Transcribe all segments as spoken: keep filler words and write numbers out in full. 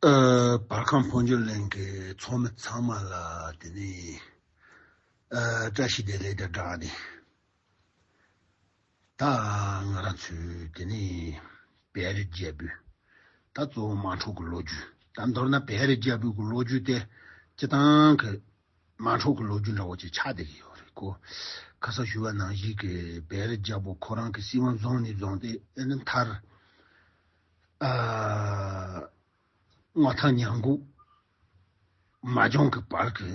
ཨ། བར་ཁམས་ཕོ་འབྱོར་གླིང་གི་ཚོགས་མི་ཚང་མ་ལ་དེ་ནས་ཨ་བཀྲ་ཤིས་བདེ་ལེགས་དང་སྦྲགས་ནས། ད་ང་རང་ཚོའི་དེ་ནས་བལ་རི་རྒྱལ་པོའི་ད་གཙོ་བོ་དམག་འཁྲུག་གི་ལོ་རྒྱུས། ད་མདོར་ན་བལ་རི་རྒྱལ་པོའི་གི་ལོ་རྒྱུས་དེ་སྤྱི་བཏང་གི་དམག་འཁྲུག་གི་ལོ་རྒྱུས་འདྲ་བོ་ཅིག་ཆགས་བསྡད་ཀྱི་ཡོད་རེད་གོ། ཁ་སང་ཞུས་པ་ནང་བཞིན་གི་བལ་རི་རྒྱལ་པོ་ཁོ་རང་གི་སྲིད་དབང་བཟུང་ནས་བཟུང་སྟེ་ཨ་ནི་མཐར། ཨ། མངའ་ཐང་ཉམས་རྒུད་མ་བྱུང་གི་བར་གྱི་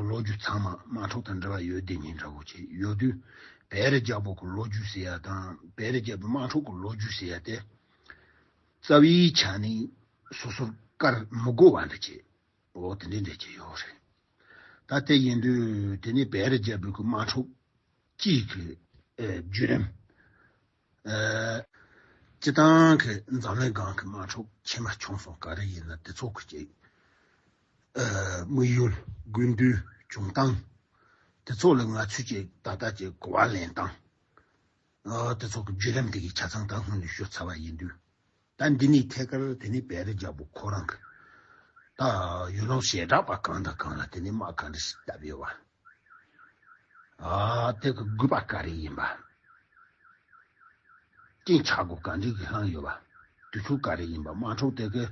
ལོ་རྒྱུས་ཚང་མ་དམག་འཁྲུག་དང་འབྲེལ་བ་ཡོད་བསྡད་མཁན་འདྲ་བོ་ཅིག་ཡོད་དུས། བལ་རི་རྒྱལ་པོ་གི་ལོ་རྒྱུས་ཟེར་ཡ་དང་བལ་རི་རྒྱལ་པོའི་དམག་འཁྲུག་གི་ལོ་རྒྱུས་ཟེར་ཡ་དེ་རྩ་བའི་ཆ་ནས་སོ་སོར་བཀར་མི་དགོས་པ་འདྲ་ཅིག་འོ་དེ་འདྲའི་འདྲ་ཅིག་ཡོད་རེད། ད་དེ་ཡིན་དུས་དེ་ནས་བལ་རི་རྒྱལ་པོའི་གི་དམག་འཁྲུག་གཅིག་གི་ཨེ་བརྒྱུད་རིམ། ཨེ་སྤྱི་བཏང་གི་འཛམ་གླིང་སྒང་གི་དམག་འཁྲུག་ཆེ་མ་ཆུང་གསུམ་ག་རེ་ཡིན་ན་དེ་ཚོ་གི་ཅིག་ཨེ་དམིགས་ཡུལ། དགོས་འདུན། བྱུང་སྟངས། དེ་ཚོ་ལ་ང་ཚོས་ཅིག་ད་ལྟ་ཅིག་གོ་བ་ལེན་སྟངས། ཨེ་དེ་ཚོ་གི་བརྒྱུད་རིམ་དེ་གི་ཆ་ཚང་ད་སྔོན་ནས་ཞུ་ཚར་བ་ཡིན་དུས། ད་འདི་ནས་ཐད་ཀར་དེ་ནས་བལ་རི་རྒྱལ་པོ་ཁོ་རང་གི་ད་ཡུལ་ལུང་བྱེ་བྲག་པ་གང་དང་གང་ལ་དེ་ནས་དམག་ག་འདྲ་ཞིག་བཏབ་ཡོད་པ། ཨ་དེ་གི་དགོས་པ་ག་རེ་ཡིན་པ། རྐྱེན་ཆག་སྒོ་ག་འདྲ་གི་ལྷང་ཡོད་པ། དུས་ཚོད་ག་རེ་ཡིན་པ། དམག་འཁྲུག་དེ་གི་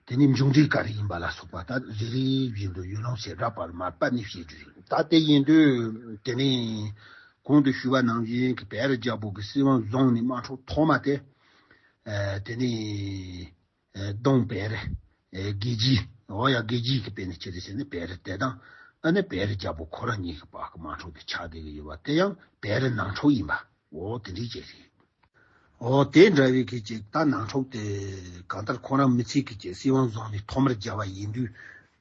དེ་ནས་མཇུག་འབྲས་ག་རེ་ཡིན་པ་ལ་སོགས་པ་ད་རེ་རེ་བཞིན་དུ་ཡུལ་ལུང་བྱེ་བྲག་པར་མར་སྤར་ནས་བཤད་རྒྱུ་རེད། ད་དེ་ཡིན་དུས་དེ་ནས་གོང་དུ་ཞུས་པ་ནང་བཞིན་གི་བལ་རི་རྒྱལ་པོ་གི་སྲིད་དབང་བཟུང་ནས་དམག་འཁྲུག་ཐོག་མ་དེ། ཨེ་དེ་ནས་ཨེ་ལྡོང་བལ་རི། ཨེ་རྒྱལ་རྗེས། འོ་ཡ་རྒྱལ་རྗེས་ཀྱི་དཔེ་ནི་ཅི་རེད་ཟེར་ན་བལ་རི་དེ་དང་། ཨ་ནི་བལ་རི་རྒྱལ་པོ་ཁོ་རང་གཉིས་ཀྱི་བར་གྱི་དམག་འཁྲུག་དེ་ཆགས་བསྡད་ཀྱི་ཡོད་པ་དེ་ཡང་བལ་རི་ནང་འཁྲུག་ཡིན་པ། འོ་དེ་འདྲའི་ཅིག་རེད། འོ་དེ་འདྲ་བའི་གི་ཅིག་ད་ནང་འཁྲུག་དེ་གང་ལྟར་ཁོ་རང་མི་ཚེ་གི་ཅིག་སྲིད་དབང་བཟུང་ནས་ཐོག་མར་བརྒྱབ་པ་ཡིན་དུས།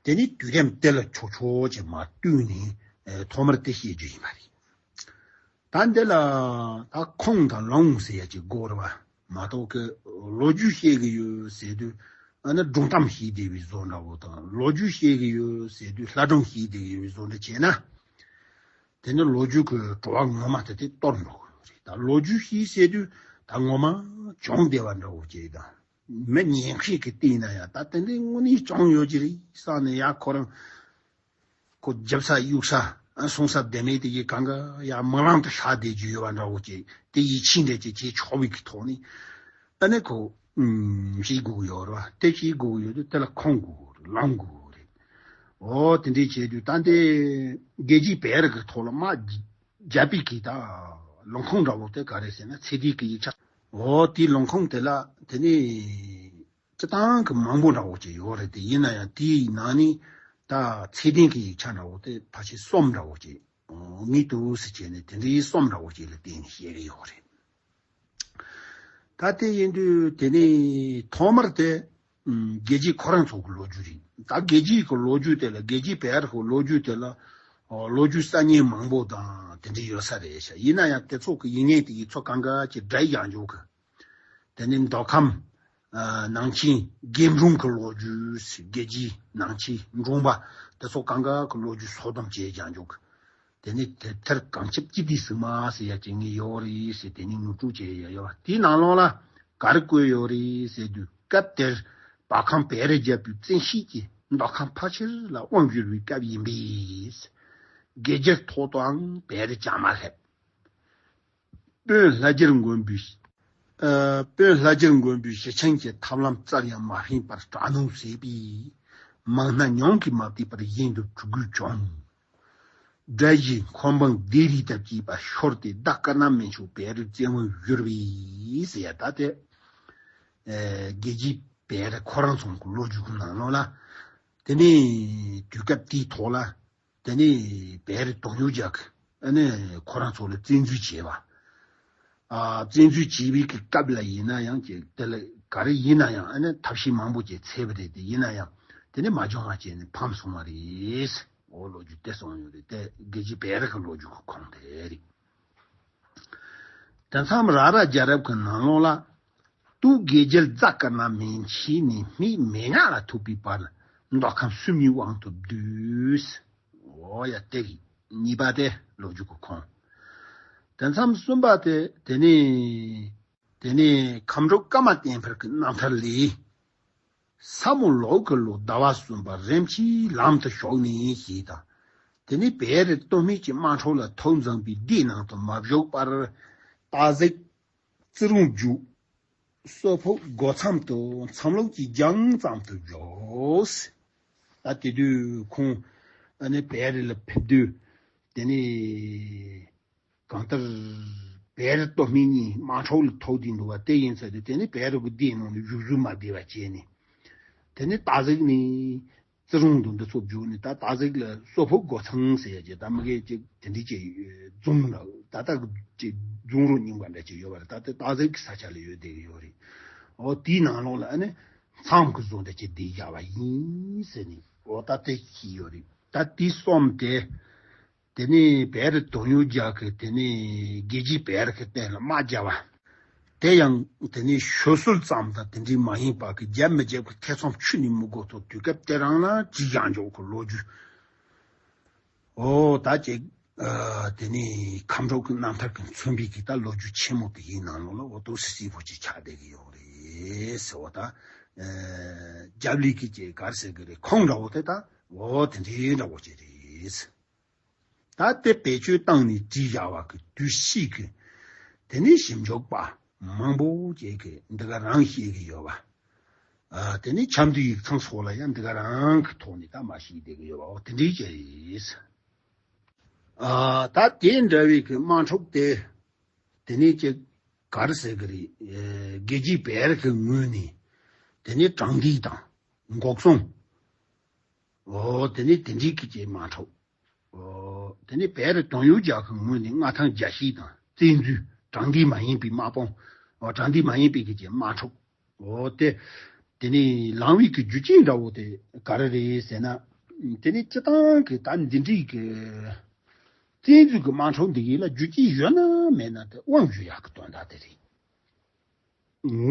དེ་ནི་དུས་རིམ་དེ་ལ་ཆོག་ཆོག་ཅིག་མར་བསྟུན་ནས་ཨེ་ཐོག་མར་དེ་བཤད་རྒྱུ་ཡིན་པ་རེད། ད་འདི་ལ་ད་ཁུངས་དང་ལུང་ཟེར་ཡ་ཅིག་དགོས་རེད་བ། མ་གཏོགས་ཀྱི་ལོ་རྒྱུས་བཤད་ཀྱི་ཡོད་ཟེར་དུས་ཨ་ནི་སྒྲུང་གཏམ་བཤད་བསྡད་པའི་བཟོ་འདྲ་བོ་དང་། ལོ་རྒྱུས་བཤད་ཀྱི་ཡོད་ཟེར་དུས་ལྷ་སྒྲུང་བཤད་བསྡད་ཀྱི་ཡོད་བཟོ་འདྲ་བྱས་ན། དེ་ནི་ལོ་རྒྱུས་ཀྱི་བྲོ་བ་ངོ་མ་དེ་དེ་གཏོར་འགྲོ་གི་རེད། ད་ལོ་རྒྱུས་བཤད་ཟེར་དུས་ད་ངོ་མ་བྱུང་བསྡད་པ་འདྲ་བོ་ཅིག་དང་། མི་ཉན་མཁན་གྱི་སྟེང་ན་ཡང་ད་དེ་འདྲའི་དངོས་གནས་བྱུང་ཡོད་ཀྱི་རེད་བསམ་ནས་ཡང་ཁོ་རང་། ཁོ་རྒྱབ་ས་གཡུག་ས་ཨ་སོང་ས་བདེ་མེད་དེ་གི་གང་ག་ཡ་མིག་ལམ་དུ་ལྷག་བསྡད་རྒྱུ་ཡོད་པ་འདྲ་བོ་ཅིག་དེ་ཡིད་ཆེས་འདྲ་ཅིག་བྱེད་ཆོག་པའི་གི་ཐོག་ནས། ཨ་ནི་ཁོ་ཨུམ་བཤད་དགོས་ཀྱི་ཡོད་རེད་བ། དེ་བཤད་དགོས་ཀྱི་ཡོད་དུས་དེ་ལ་ཁུངས་དགོས་ཀྱི་རེད། ལུང་དགོས་ཀྱི་རེད། འོ་དེ་འདྲས་བྱས་དུས་ད་འདི་རྒྱལ་རྗེ་བལ་རི་གི་ཐོག་ལ་དམག་རྒྱག་པའི་གི་ད་ལུང་ཁུངས་འདྲ་བོ་དེ་ག་རེ་ཟེར་ན་ཚེ་འདས་ཀྱི་ཡིག་ཆ། འོ་དེའི་ལུང་ཁུངས་དེ་ལ་དེ་ནས། སྤྱི་བཏང་གི་མང་པོ་འདྲ་བོ་ཅིག་ཡོད་རེད་དེ། ཡིན་ན་ཡང་དེའི་ནང་ནས་ད་ཚད་ལྡན་གྱི་ཡིག་ཆ་འདྲ་བོ་དེ་ཕལ་ཆེར་གསུམ་འདྲ་བོ་ཅིག་ངེས་འདུག་ཟེར་བྱས་ནས་དེ་འདྲའི་གསུམ་འདྲ་བོ་ཅིག་ལ་བརྟེན་ནས་བཤད་ཀྱི་ཡོད་རེད། ད་དེ་ཡིན་དུས་དེ་ནས་ཐོག་མར་དེ་རྒྱལ་རྗེ་ཁོ་རང་ཚོ་གི་ལོ་རྒྱུས་རེད། ད་རྒྱལ་རྗེ་གི་ལོ་རྒྱུས་དེ་ལ་རྒྱལ་རྗེ་བལ་རི་གི་ལོ་རྒྱུས་དེ་ལ་ལོ་རྒྱུས་གསར་རྙིང་མང་པོ་དང་དེ་འདྲ་ཡོད་ས་རེད་ཤག་ཡིན་ན་ཡང་དེ་ཚོ་གི་ཡིག་ངོས་དེ་ཡིག་ཚོགས་གང་ག་ཅིག་སྒྲ་ཡང་འཇོག་གི་དེ་ནས་མདོ་ཁམས། ཨ་ནང་ཆེན་དགེ་འབྲུག་གི་ལོ་རྒྱུས། རྒྱལ་རྗེ་ནང་ཆེན་འབྲོང་པ། དེ་ཚོ་གང་ག་གི་ལོ་རྒྱུས་སོ་བདུན་བྱས་ཀྱང་འཇོག་དེ་ནས་དེ་མཐར་གངས་ཆབ་སྤྱི་དེ་སྲིང་མ་ཟེར་ཡ་ཅིག་ངས་ཡོད་རེད་ཟེར། དེ་ནས་ངོ་སྤྲོད་བྱས་ཡ་ཡོད། དེའི་ནང་ལོགས་ལ་ག་རེ་བཀོད་ཡོད་རེད་ཟེར་དུས། སྐབས་དེར་བར་ཁམས་བལ་རི་རྒྱལ་པོའི་བཙན་ཤེད་ཀྱིས་མདོ་ཁམས་ཕལ་ཆེར་ལ་དབང་བསྒྱུར་བའི་སྐབས་ཡིན་པས། དགེ་རྒྱལ་ཐོག་ཏུའང་བལ་རི་བྱང་མར་སླེབས། དཔོན་ལྷ་རྒྱལ་མགོན་པོའི། ཨ་དཔོན་ལྷ་རྒྱལ་མགོན་པོའི་ཞི་ཆེན་གྱི་ཐབས་ལམ་བཙལ་ཡང་མ་ཕན་པར་དྲག་གནོན་བྱས་པས། མང་སྣ་ཉུང་གིས་མ་བཏུལ་བར་གཞན་དུ་འཁྲུག་རྒོལ་བྱུང་། དགྲ་བཞིའི་འཁོན་འབངས་སྡེ་རིགས་དང་བཅས་པ་ཤོར་ཏེ་ཟླ་སྐར་ནམ་མེ་མཆོག་བལ་རི་བཙན་དབང་བསྒྱུར་བས་ཟེར་ཡ། ད་དེ་ཨེ་རྒྱལ་རྗེ་བལ་རི་ཁོ་རང་ཚོ་གི་ལོ་རྒྱུས་ཀྱི་ནང་ལོགས་ལ། དེ་ནས་དུས་སྐབས་དེའི་ཐོག་ལ། དེ་ནས་བལ་རི་དོན་ཡོད་རྒྱལ་གྱིས་ཨ་ནི་ཁོ་རང་ཚོ་ལ་བཙན་འཛུལ་བྱས་པ། ཨ་བཙན་འཛུལ་བྱས་པའི་གི་སྐབས་ལ་ཡིན་ན་ཡང་ཅིག་དེ་ལ་ག་རེ་ཡིན་ན་ཡང་ཨ་ནི་ཐབས་ཤེས་མང་པོ་ཅིག་འཚོལ་བ་རེད་དེ། ཡིན་ན་ཡང་དེ་ནི་མ་བྱུང་བ་བྱས་ནས་ཕམ་སོང་བ་རེད། འོ་ལོ་རྒྱུས་དེ་གསུངས་ཡོད་རེད་དེ། རྒྱལ་རྗེ་བལ་རི་གི་ལོ་རྒྱུས་ཀྱི་ཁུངས་དེ་རེད། དེ་མཚམས་ར་ར་རྒྱལ་རབས་ཀྱི་ནང་ལོགས་ལ། སྟོད་དགེ་རྒྱལ་རྫ་དཀར་ནག་མན་ཆད་ནས་སྨད་མེ་ངག་ལ་ཐུག་པའི་བར་མདོ་ཁམས་སུམ་གཉིས་དབང་དུ་བསྡུས། འོ་ཡ་དེ་གི་གཉིས་པ་དེ་ལོ་རྒྱུས་ཀྱི་ཁུངས། དེ་མཚམས་གསུམ་པ་དེ་དེ་ནས་དེ་ནས་མཁའ་འགྲོ་ཀརྨ་བསྟན་འཕེལ་གྱི་རྣམ་ཐར་ལས། ས་མོ་ལོ་གི་ལོ་ཟླ་བ་གསུམ་པ་རིམ་གྱིས་ལམ་དུ་ཞོག་ནས་ཞེས་དང་། དེ་ནས་བེ་རི་སྟོད་སྨད་ཀྱི་དམག་འཁྲུག་ལ་ཐོག་འཛིན་པའི་སྡེ་ནང་དུ་མ་བཞུགས་པར། སྟག་གཟིག་ཙི་རུང་རྒྱུག་སོ་ཕག་སྒོ་མཚམས་དུ་མཚམས་ལོག་གི་རྒྱང་ཙམ་དུ་བཞུགས། ད་དེ་དུས་ཁོང་ཨ་ནི་བེ་རི་ལ་ཕེབས་དུས། དེ་ནས་གང་ལྟར་བེ་རི་སྟོད་སྨད་གཉིས་དམག་འཁྲུག་ལ་ཐུག་བསྡད་འདུག་པ་དེ་ཡིན་ཚེ་དེ་ནས་བེ་རི་གི་སྡེ་ནང་ལ་བཞུགས་སུ་མ་བདེ་བ་བྱས་ནས། དེ་ནས་སྟག་གཟིག་ནས་ཙི་རུང་དུ་འདི་ཚོ་བརྒྱུགས་ནས། ད་སྟག་གཟིག་ལ་སོ་ཕག་སྒོ་མཚམས་ཟེར་ཡ་ཅིག་ད་མི་གེ་ཅིག་དེ་འདྲ་ཅིག་རྫོང་ལ་ད་ལྟ་གི་ཅིག་རྫོང་རོ་རྙིང་པ་འདྲ་ཅིག་ཡོད་པ་རེད། ད་དེ་སྟག་གཟིག་གི་ས་ཆ་ལ་ཡོད་བསྡད་ཀྱི་ཡོད་རེད། འོ་དེའི་ནང་ལོགས་ལ་ཨ་ནི་མཚམས་ཀྱི་བཟོ་འདྲ་ཅིག་བསྡད་བཞག་པ་ཡིན་ཟེར་ནས། འོ་ད་དེ་ཤེས་ཡོད་རེད། ད་དེ་གསུམ་དེ། དེ་ནས་བེ་རི་དོན་ཡོད་རྒྱལ་གྱི་དེ་ནས་རྒྱལ་རྒྱུད་བེ་རི་གི་སྟེང་ལ་དམག་རྒྱབ་པ། དེ་ཡང་དེ་ནས་ཤོད་སྲོལ་ཙམ་དང་དེ་འདྲའི་མ་ཡིན་པ་གི་རྒྱབ་མི་རྒྱབ་གི་ཐེ་ཚོམ་ཁྱོན་ནས་མི་དགོས་ཐོག་དུས་སྐབས་དེ་རང་ལ་བྲིས་བཞག་འཇོག་གི་ལོ་རྒྱུས། འོ་ད་ཅིག་ཨ་དེ་ནས་ཁམས་ཕྲུག་གི་རྣམ་ཐར་གྱིས་མཚོན་པའི་གི་ད་ལོ་རྒྱུས་ཆེན་མོ་དེ་ཡིན་ནང་ལོགས་ལ་འོ་ཏོག་ཙི་སི་བོ་ཅིག་ཆགས་བསྡད་ཀྱི་ཡོད་རེད་ཟེར་བ་ད། ཨ་རྒྱབ་ལས་ཀྱི་ཅིག་ག་རེ་ཟེར་གི་རེད། ཁུངས་འདྲ་བོ་དེ་ད་འོ་དེ་འདྲའི་འདྲ་བོ་ཅིག་རེད། ད་དེ་བེད་སྤྱོད་བཏང་ནས་བྲིས་བཞག་པ་གི་དུས་ཤིག་གི། དེ་ནས་ཞིབ་འཇུག་པ་མང་པོ་ཅིག་གིས་འདི་ག་རང་བཤད་ཀྱི་ཡོད་པ། ཨ་དེ་ནས་ཆབ་མདོའི་ཡིག་ཚང་སོགས་ལ་ཡང་འདི་ག་རང་གི་ཐོག་ནས་ད་མ་བཤད་བསྡད་ཀྱི་ཡོད་པ། འོ་དེ་འདྲའི་ཅིག་རེད། ཨ་ད་དེ་འདྲ་བའི་གི་དམག་འཁྲུག་དེ། དེ་ནས་ཅིག་ག་རེ་ཟེར་གི་རེད། ཨེ་རྒྱལ་རྒྱུད་བེ་རི་གི་ངོས་ནས་དེ་ནས་དྲང་འདུས་དང་འགོག་སྲུང་། འོ་དེ་ནས་དེ་འདྲའི་གི་ཅིག་དམག་འཁྲུག་འོ། དེ་ནས་བེ་རི་དོན་ཡོད་རྒྱལ་ཁབ་ངོས་ནས་མངའ་ཐང་རྒྱལ་སྤྱི་དང་བཙན་འཛུལ། དྲང་འདུས་མ་ཡིན་པའི་དམག་དཔུང་། འོ་དྲང་འདུས་མ་ཡིན་པའི་གི་ཅིག་དམག་འཁྲུག་འོ་དེ། དེ་ནས་ལང་བའི་གི་རྒྱུ་རྐྱེན་འདྲ་བོ་དེ་ག་རེ་རེད་ཟེར་ན། དེ་ནས་སྤྱི་བཏང་གི་ད་འདི་འདྲའི་གི་བཙན་འཛུལ་གི་དམག་འཁྲུག་འདི་ཡིན་ལ་རྒྱུ་རྐྱེན་ཡོད་ན་མེད་ན་དེ་དབང་ཞུ་ཡག་གི་དོན་དག་དེ་རེད།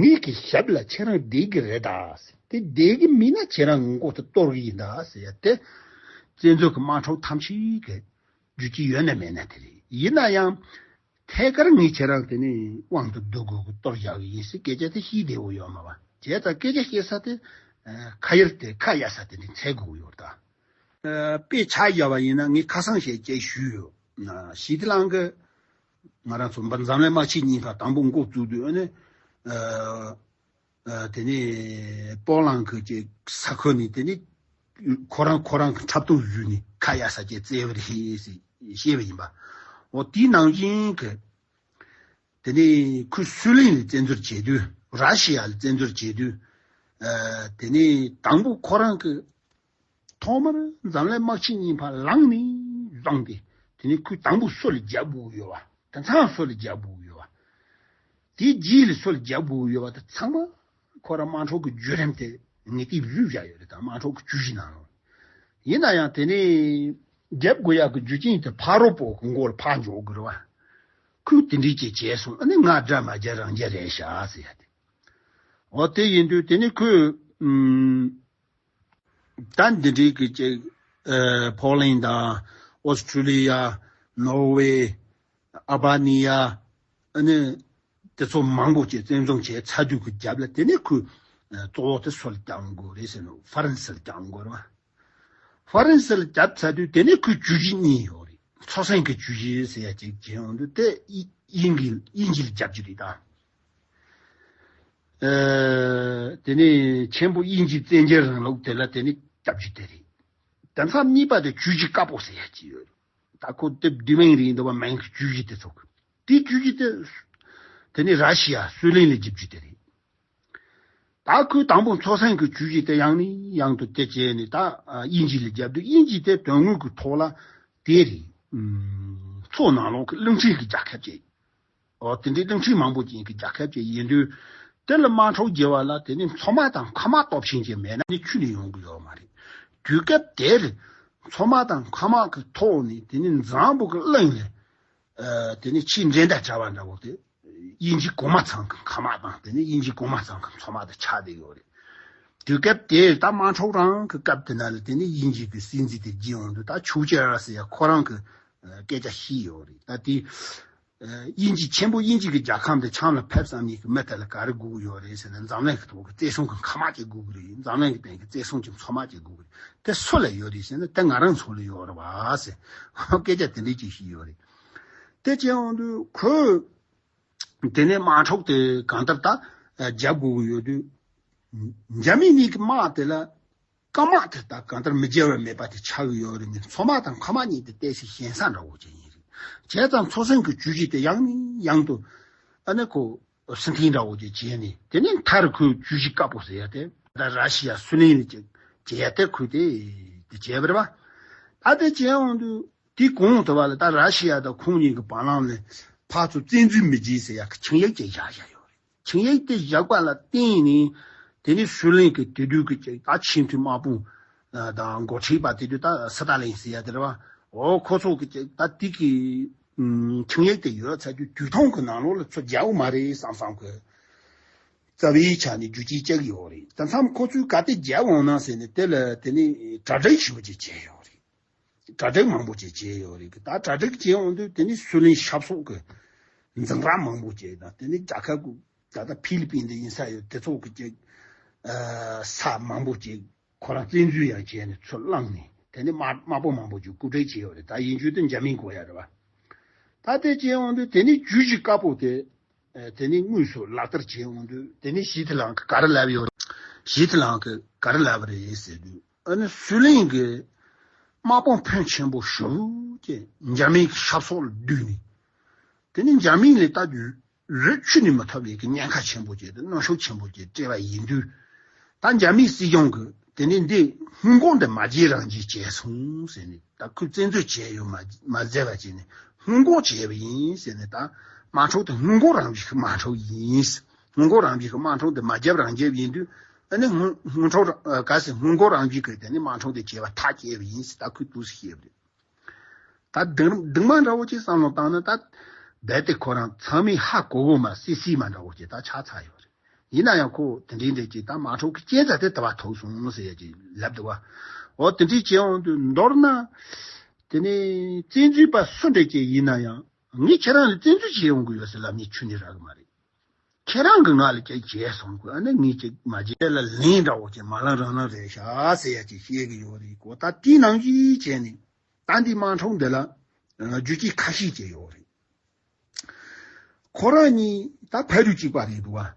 ངེད་ཀྱི་ཞབས་ལ་ཁྱེད་རང་བསྡད་ཀྱི་རེད་ད་ཟེར། དེ་བསྡད་ཀྱི་མིན་ན་ཁྱེད་རང་མགོ་དེ་གཏོར་གྱི་ཡིན་ད་ཟེར་ཡ་དེ། བཙན་འཛུལ་གྱི་དམག་འཁྲུག་ཐམས་ཅད་ཀྱི་རྒྱུ་རྐྱེན་ཡོད་ན་མེད་ན་དེ་རེད། ཡིན་ན་ཡང་ཐད་ཀར་ངས་ཁྱེད་རང་དེ་ནས་དབང་དུ་བསྡུ་དགོས་ཀྱི་གཏོར་བཞག་གི་ཡིན་ཟེར་སྐད་ཆ་དེ་བཤད་བདེ་བོ་ཡོད་མ་པ། བྱས་ཙང་སྐད་ཆ་བཤད་ས་དེ་ཁ་ཡར་དེ་ཁ་གཡར་ས་དེ་ནས་འཚོལ་དགོས་ཀྱི་ཡོད་ད། དཔེ་ཆ་བཞག་པ་ཡིན་ན་ངས་ཁ་སང་བཤད་ཅེས་ཞུས་ཡོད། ཞི་བདེ་ལང་གི་ང་རང་ཚོ་འཛམ་གླིང་དམག་ཆེན་གཉིས་པ་དང་པོ་འགོ་བཙུགས་དུས་ཨ་ནི། ཨ་ཨ་དེ་ནས་པོ་ལན་གྱི་ཅིག་ས་ཁུལ་ནས་དེ་ནས་ཁོ་རང་ཁོ་རང་གི་འཁྲབ་སྟོན་ཞུས་ནས་ཁ་གཡར་ས་ཅིག་བཙལ་བ་རེད་ཟེར་བཤད་པ་ཡིན་པ། འོ་དེའི་ནང་བཞིན་གྱི། དེ་ནས་ཁོས་སུའུ་ལེན་ལ་བཙན་འཛུལ་བྱེད་དུས། ར་ཤི་ཡ་ལ་བཙན་འཛུལ་བྱེད་དུས། ཨ་དེ་ནས་དང་པོ་ཁོ་རང་གི་ཐོག་མར་འཛམ་གླིང་དམག་ཆེན་གཉིས་པ་ལངས་ནས་བཟུང་སྟེ། དེ་ནས་ཁོས་དང་པོ་སུ་ལ་རྒྱབ་དགོས་ཡོད་པ། དེང་སང་སུ་ལ་རྒྱབ་དགོས་ཡོད་པ། དེའི་རྗེས་ལ་སུ་ལ་རྒྱབ་དགོས་ཡོད་པ་དེ་ཚང་མ་ཁོ་རང་དམག་འཁྲུག་གི་བརྒྱུད་རིམ་དེ་ངས་དེབ་བཟོས་བཞག་ཡོད་རེད་ད། དམག་འཁྲུག་གི་བརྒྱུད་གཞི་ནང་ལོགས། ཡིན་ན་ཡང་དེ་ནས་རྒྱབ་དགོས་ཡག་གི་རྒྱུ་རྐྱེན་དེ་ཕ་རོལ་པོ་གི་མགོ་ལ་ཕར་འཇོག་དགོས་རེད་བ། ཁོས་དེ་འདྲས་ཅིག་བྱས་སོང་། ཨ་ནི་ང་དགྲ་མ་རྒྱལ་རང་རྒྱལ་རེད་ཤག་ཟེར་ཡ་དེ། འོ་དེ་ཡིན་དུས་དེ་ནི་ཁོས་ཨུམ། ད་འདི་འདྲའི་གི་ཅིག་ཨ་ཕོ་ལན་དང་ཨོ་སི་ཁྲུ་ལི་ཡ། ནོར་ཝེ། ཨལ་བྷ་ནི་ཡ། ཨ་ནི་དེ་ཚོ་མང་པོ་ཅིག་བཙན་བཟུང་བྱས་ཚར་དུས་ཀྱི་རྒྱབ་ལ་དེ་ནས་ཁོས་ཨ་གཙོ་བོ་དེ་སུ་ལ་བརྒྱབ་དགོས་རེད་ཟེར་ན་ཧྥ་རན་སི་ལ་བརྒྱབ་དགོས་རེད་བ། ཧྥ་རན་སི་ལ་བརྒྱབ་ཚར་དུས་དེ་ནས་ཁོས་བརྒྱུད་གཞི་གཉིས་ཡོད་རེད། ཚོགས་ཆེན་གྱི་བརྒྱུད་གཞི་ཟེར་ཡ་ཅིག་བྱེད་ཡོང་དུས་དེ་དབྱིན་དབྱིན་གྱི་དབྱིན་ཇི་ལ་རྒྱབ་རྒྱུ་རེད་ད། ཨ་དེ་ནས་ཆེན་པོ་དབྱིན་ཇིའི་བཙན་རྒྱལ་རིང་ལུགས་དེ་ལ་དེ་ནས་རྒྱབ་རྒྱུ་དེ་རེད། དེང་སང་གཉིས་པ་དེ་བརྒྱུད་གཞི་དཀར་པོ་ཟེར་ཡ་ཅིག་ཡོད་རེད། ད་ཁོ་དེབ་བསྡུས་མིང་རེད་འདུག་བ། མིང་གི་བརྒྱུད་གཞི་དེ་ཚོ་གི་དེའི་བརྒྱུད་གཞི་དེ། དེ་ནས་ར་ཤི་ཡ་སུའུ་ལེན་ལ་རྒྱབ་རྒྱུ་དེ་རེད། ད་ཁོས་དང་པོ་ཚོགས་ཆེན་གྱི་བརྒྱུད་གཞི་དེ་ཡང་ནས་ཡང་དུ་དེ་བྱས་ནས་ད་དབྱིན་ཇི་ལ་རྒྱབ་དུས་དབྱིན་ཇི་དེ་དོན་དངོས་ཀྱི་ཐོག་ལ་དེ་རེད། ཨུམ། མཚོ་ནང་ལོགས་ཀྱི་གླིང་ཕྲན་གྱི་རྒྱལ་ཁབ་ཅིག་འོ་དེ་འདྲའི་གླིང་ཕྲན་མང་པོ་ཅན་གྱི་རྒྱལ་ཁབ་ཅིག་ཡིན་དུས། དེ་ལ་དམག་འཁྲུག་བྱེད་པ་ལ་དེ་ནི་མཚོ་དམག་དང་མཁའ་དམག་སྟོབས་ཆེན་ཅིག་མེད་ན་ནི་ཁྱོན་ནས་ཡོང་གི་ཡོད་མ་རེད། དུས་སྐབས་དེར་མཚོ་དམག་དང་མཁའ་དམག་གི་ཐོག་ནས་དེ་ནི་འཛམ་བུ་གི་གླིང་ལ། ཨ་དེ་ནི་ཆེས་འགྲན་ཟླ་བྲལ་བ་འདྲ་བོ་དེ། དབྱིན་ཇི་གོང་མ་ཚང་གི་མཁའ་དམག་དང་དེ་ནི་དབྱིན་ཇི་གོང་མ་ཚང་གི་མཚོ་དམག་དང་ཆགས་བསྡད་ཡོད་རེད། དུས་སྐབས་དེར་ད་དམག་འཁྲུག་རང་གི་སྐབས་དེ་ན་ལ་དེ་ནི་དབྱིན་ཇི་གི་སྲིད་འཛིན་དེ་རྗེས་འོང་དུས་ད་ཆུའུ་ཅར་ཟེར་ཡ་ཁོ་རང་གི་སྐད་ཆ་བཤད་ཡོད་རེད། ད་དེ་ དབྱིན་ཇི་ཆེན་པོ་དབྱིན་ཇི་གི་རྒྱལ་ཁམས་དེ་ཆང་ལ་ཕེབས་བསམ་ནས་ཀྱི་མི་དེ་ལ་ག་རེ་དགོས་ཀྱི་ཡོད་རེད་ཟེར་ན། འཛམ་གླིང་གི་ཐོག་གི་བཙན་བྱོལ་གི་མཁའ་དམག་ཅིག་དགོས་ཀྱི་རེད། འཛམ་གླིང་གི་སྟེང་གི་བཙན་བྱོལ་གྱི་མཚོ་དམག་ཅིག་དགོས་ཀྱི་རེད། དེ་སུ་ལ་ཡོད་རེད་ཟེར་ན། དེ་ང་རང་ཚོ་ལ་ཡོད་རེད་བ་ཟེར། སྐད་ཆ་དེ་འདྲས་ཅིག་བཤད་ཡོད་རེད། དེ་བྱས་འོང་དུས་ཁོས་དེ་ནས་དམག་འཁྲུག་དེ་གང་ལྟར་ད་རྒྱབ་དགོས་ཀྱི་ཡོད་དུས། འཇར་མ་ནི་གི་དམག་དེ་ལ་རྐང་དམག་དེ་ད་གང་ལྟར་མི་བརྗེ་བ་མེད་པ་དེ་ཆགས་ཀྱི་ཡོད་རེད། ནི་མཚོ་དམག་དང་མཁའ་དམག་གཉིས་དེ་ཏོག་ཙམ་ཞན་ས་འདྲ་བོ་ཅིག་ཡིན་རེད། བྱས་ཙང་མཚོ་སྲུང་གི་ཇུས་གཞི་དེ་ཡང་ནས་ཡང་དུ་ཨ་ནི་ཁོ་སྲིད་མཐུན་འདྲ་བོ་ཅིག་བྱས་ནས། དེ་ནས་མཐར་ཁོས་ཇུས་གཞི་དཀར་པོ་ཟེར་ཡ་དེ་ད་ར་ཤི་ཡ་སུའུ་ལེན་ལ་ཅིག་བྱེད་ཡ་དེ་ཁོས་དེ་དེ་བྱས་པ་རེད་བ། ད་དེ་བྱས་འོང་དུས་དེ་གོང་དུ་བ་ལ་ད་ར་ཤི་ཡ་དང་ཁོང་གཉིས་ཀྱི་བར་ལམ་ལ་ཕར་ཚུར་བཙན་འཛུལ་མི་བྱེད་ཟེར་ཡ་གི་ཆིངས་ཡིག་ཅིག་བཞག་བཞག་ཡོད་རེད། ཆིངས་ཡིག་དེ་བཞག་པ་ལ་བརྟེན་ནས་དེ་ནས་སུའུ་ལེན་གྱི་དེ་དུས་ཀྱི་ཅིག་ད་ཆེས་མཐོའི་དམག་དཔོན་དང་འགོ་ཁྲིད་པ་དེ་དུས་ད་སི་ཏཱ་ལིན་ཟེར་ཡ་དེ་རེད་བ། འོ་ཁོ་ཚོ་གི་ཅིག་ད་དེ་གི་ཆིངས་ཡིག་དེ་ཡོད་ཚར་དུས་དུས་ཐུང་གི་ནང་ལོགས་ལ་ཚུར་རྒྱག་འོང་མ་རེད་བསམ་བསམ་གི་རྩ་བའི་ཆ་ནས་རྒྱུ་རྐྱེན་གཅིག་ཡོད་རེད། ད་མཚམས་ཁོ་ཚོས་ག་དེ་རྒྱག་འོང་ན་ཟེར་ནས་དེ་ལ་དེ་ནས་གྲ་སྒྲིག་ཞིབ་པོ་ཅིག་བྱས་ཡོད་རེད། གྲ་སྒྲིག་མང་པོ་ཅིག་བྱས་ཡོད་རེད། ད་གྲ་སྒྲིག་བྱས་འོང་དུས་དེ་ནི་སུའུ་ལེན་ཤར་ཕྱོགས་ཀྱི་འཛིང་རགས་མང་པོ་ཅིག་དང་། དེ་ནི་རྒྱལ་ཁབ་ཀྱི་ད་ལྟ་ཕི་ལི་པིན་དེ་ཡིན་ས་ཡོད། དེ་ཚོ་གི་ཅིག་ས་མང་པོ་ཅིག་ཁོ་རང་བཙན་འཛུལ་ཡང་བྱས་ནས་ཚུར་བླངས་ནས། དེ་ནི་དམག་དམག་དཔོན་མང་པོ་ཅིག་སྐུ་སྒྲིག་བྱས་ཡོད་རེད། ད་ཡིན་རྒྱུ་དེ་འཇར་མན་དགོས་ཡ་རེད་བ། ད་དེ་བྱས་འོང་དུས་དེ་ནི་ཇུས་གཞི་དཀར་པོ་དེ། ཨ། དེ་ནས་དངོས་སུ་ལག་བསྟར་བྱས་འོང་དུས། དེ་ནས་ཞི་ཐི་ལང་གིས་ག་རེ་ལབ་ཡོད། ཞི་ཐི་ལང་གིས་ག་རེ་ལབ་རེད་ཟེར་དུས། ཨ་ནི་སུའུ་ལེན་གྱི་དམག་དཔུང་ཕོན་ཆེན་པོ་ཞེ་པོ་ཅིག་འཇར་མན་གྱི་ཤར་ཕྱོགས་ལ་བསྡུས་ནས། དེ་ནས་འཇར་མན་ལ་ལྟ་དུས་རི་ཁྱོན་ནས་མི་ཐུབ་པའི་གི་ཉེན་ཁ་ཆེན་པོ་ཅིག་དང་གནོན་ཤུགས་ཆེན་པོ་ཅིག་སྤྲད་པ་ཡིན་དུས། ད་འཇར་མན་སྲིད་གཞུང་གིས་དེ་ནས་འདི་སྔོན་འགོག་འདི་མ་བྱས་རང་བྱས་བྱས་སོང་ཟེར་ནས། ད་ཁོས་བཙན་འཛུལ་བྱས་ཡོད་མ་མ་ཟེར་བ་བྱས་ནས་སྔོན་འགོག་བྱས་པ་ཡིན་ཟེར་ནས། ད་དམག་འཁྲུག་དེ་སྔོན་འགོག་རང་བཞིན་གྱི་དམག་འཁྲུག་ཡིན། སྔོན་འགོག་རང་བཞིན་གྱི་དམག་འཁྲུག་དེ་མ་བརྒྱབ་རང་བརྒྱབ་ཡིན་དུས། ཨ་ནི་སྔོན་སྔོན་འགྲོ་ར་ཨ་ག་ཟེར། སྔོན་འགོག་རང་བཞིན་གྱི་དེ་ནི་དམག་འཁྲུག་དེ་བྱས་པ་ཐག་བཅད་པ་ཡིན་ཟེར། ད་ཁོས་འདུག་སེ་བཤད་པ་རེད། ད་སྡུག་སྡུག་མ་འདྲ་བོ་ཅིག་བསམ་བློ་བཏང་ན། ད་རྦད་དེ་ཁོ་རང་ཚང་མས་ཧ་གོ་གོ་མ་སི་སི་མ་འདྲ་བོ་ཅིག་ད་ཆགས་ཚར་ཡོད་རེད། ཡིན་ན་ཡང་ཁོ་དེ་འདྲའི་འདྲ་ཅིག་ད་དམག་འཁྲུག་གི་རྐྱེན་ཙམ་དེ་དུ་བ་ཐུག་སོང་ཟེར་ཡ་ཅིག་ལབ་འདུག་བ། འོ་དེ་འདྲའི་བྱས་འོང་དུས་མདོར་ན། དེ་ནས་བཙན་འཛུལ་པ་སུ་འདྲ་ཅིག་ཡིན་ན་ཡང་། ངས་ཁྱེད་རང་ལ་བཙན་འཛུལ་བྱས་ཡོང་གི་ཡོད་ཟེར་ལབ་ནས་ཁྱོན་ནས་རག་གི་མ་རེད། ཁྱེད་རང་གིས་ང་ལ་ཅིག་བྱས་སོང་གི། ཨ་ནི་ངས་ཅིག་མ་བྱས་ལ་ལན་འདྲ་བོ་ཅིག་མ་ལངས་རང་ལངས་རེད་ཤག་ཟེར་ཡ་ཅིག་བཤད་གི་ཡོད་རེད་གོ། ད་དེའི་ནང་བཞིན་བྱས་ནས། ད་འདི་དམག་འཁྲུག་འདི་ལ་རྒྱུ་རྐྱེན་ཁ་ཤས་ཅིག་ཡོད་རེད། ཁོ་རང་གཉིས་ད་ཕ་རུས་གཅིག་པ་རེད་འདུག་བ།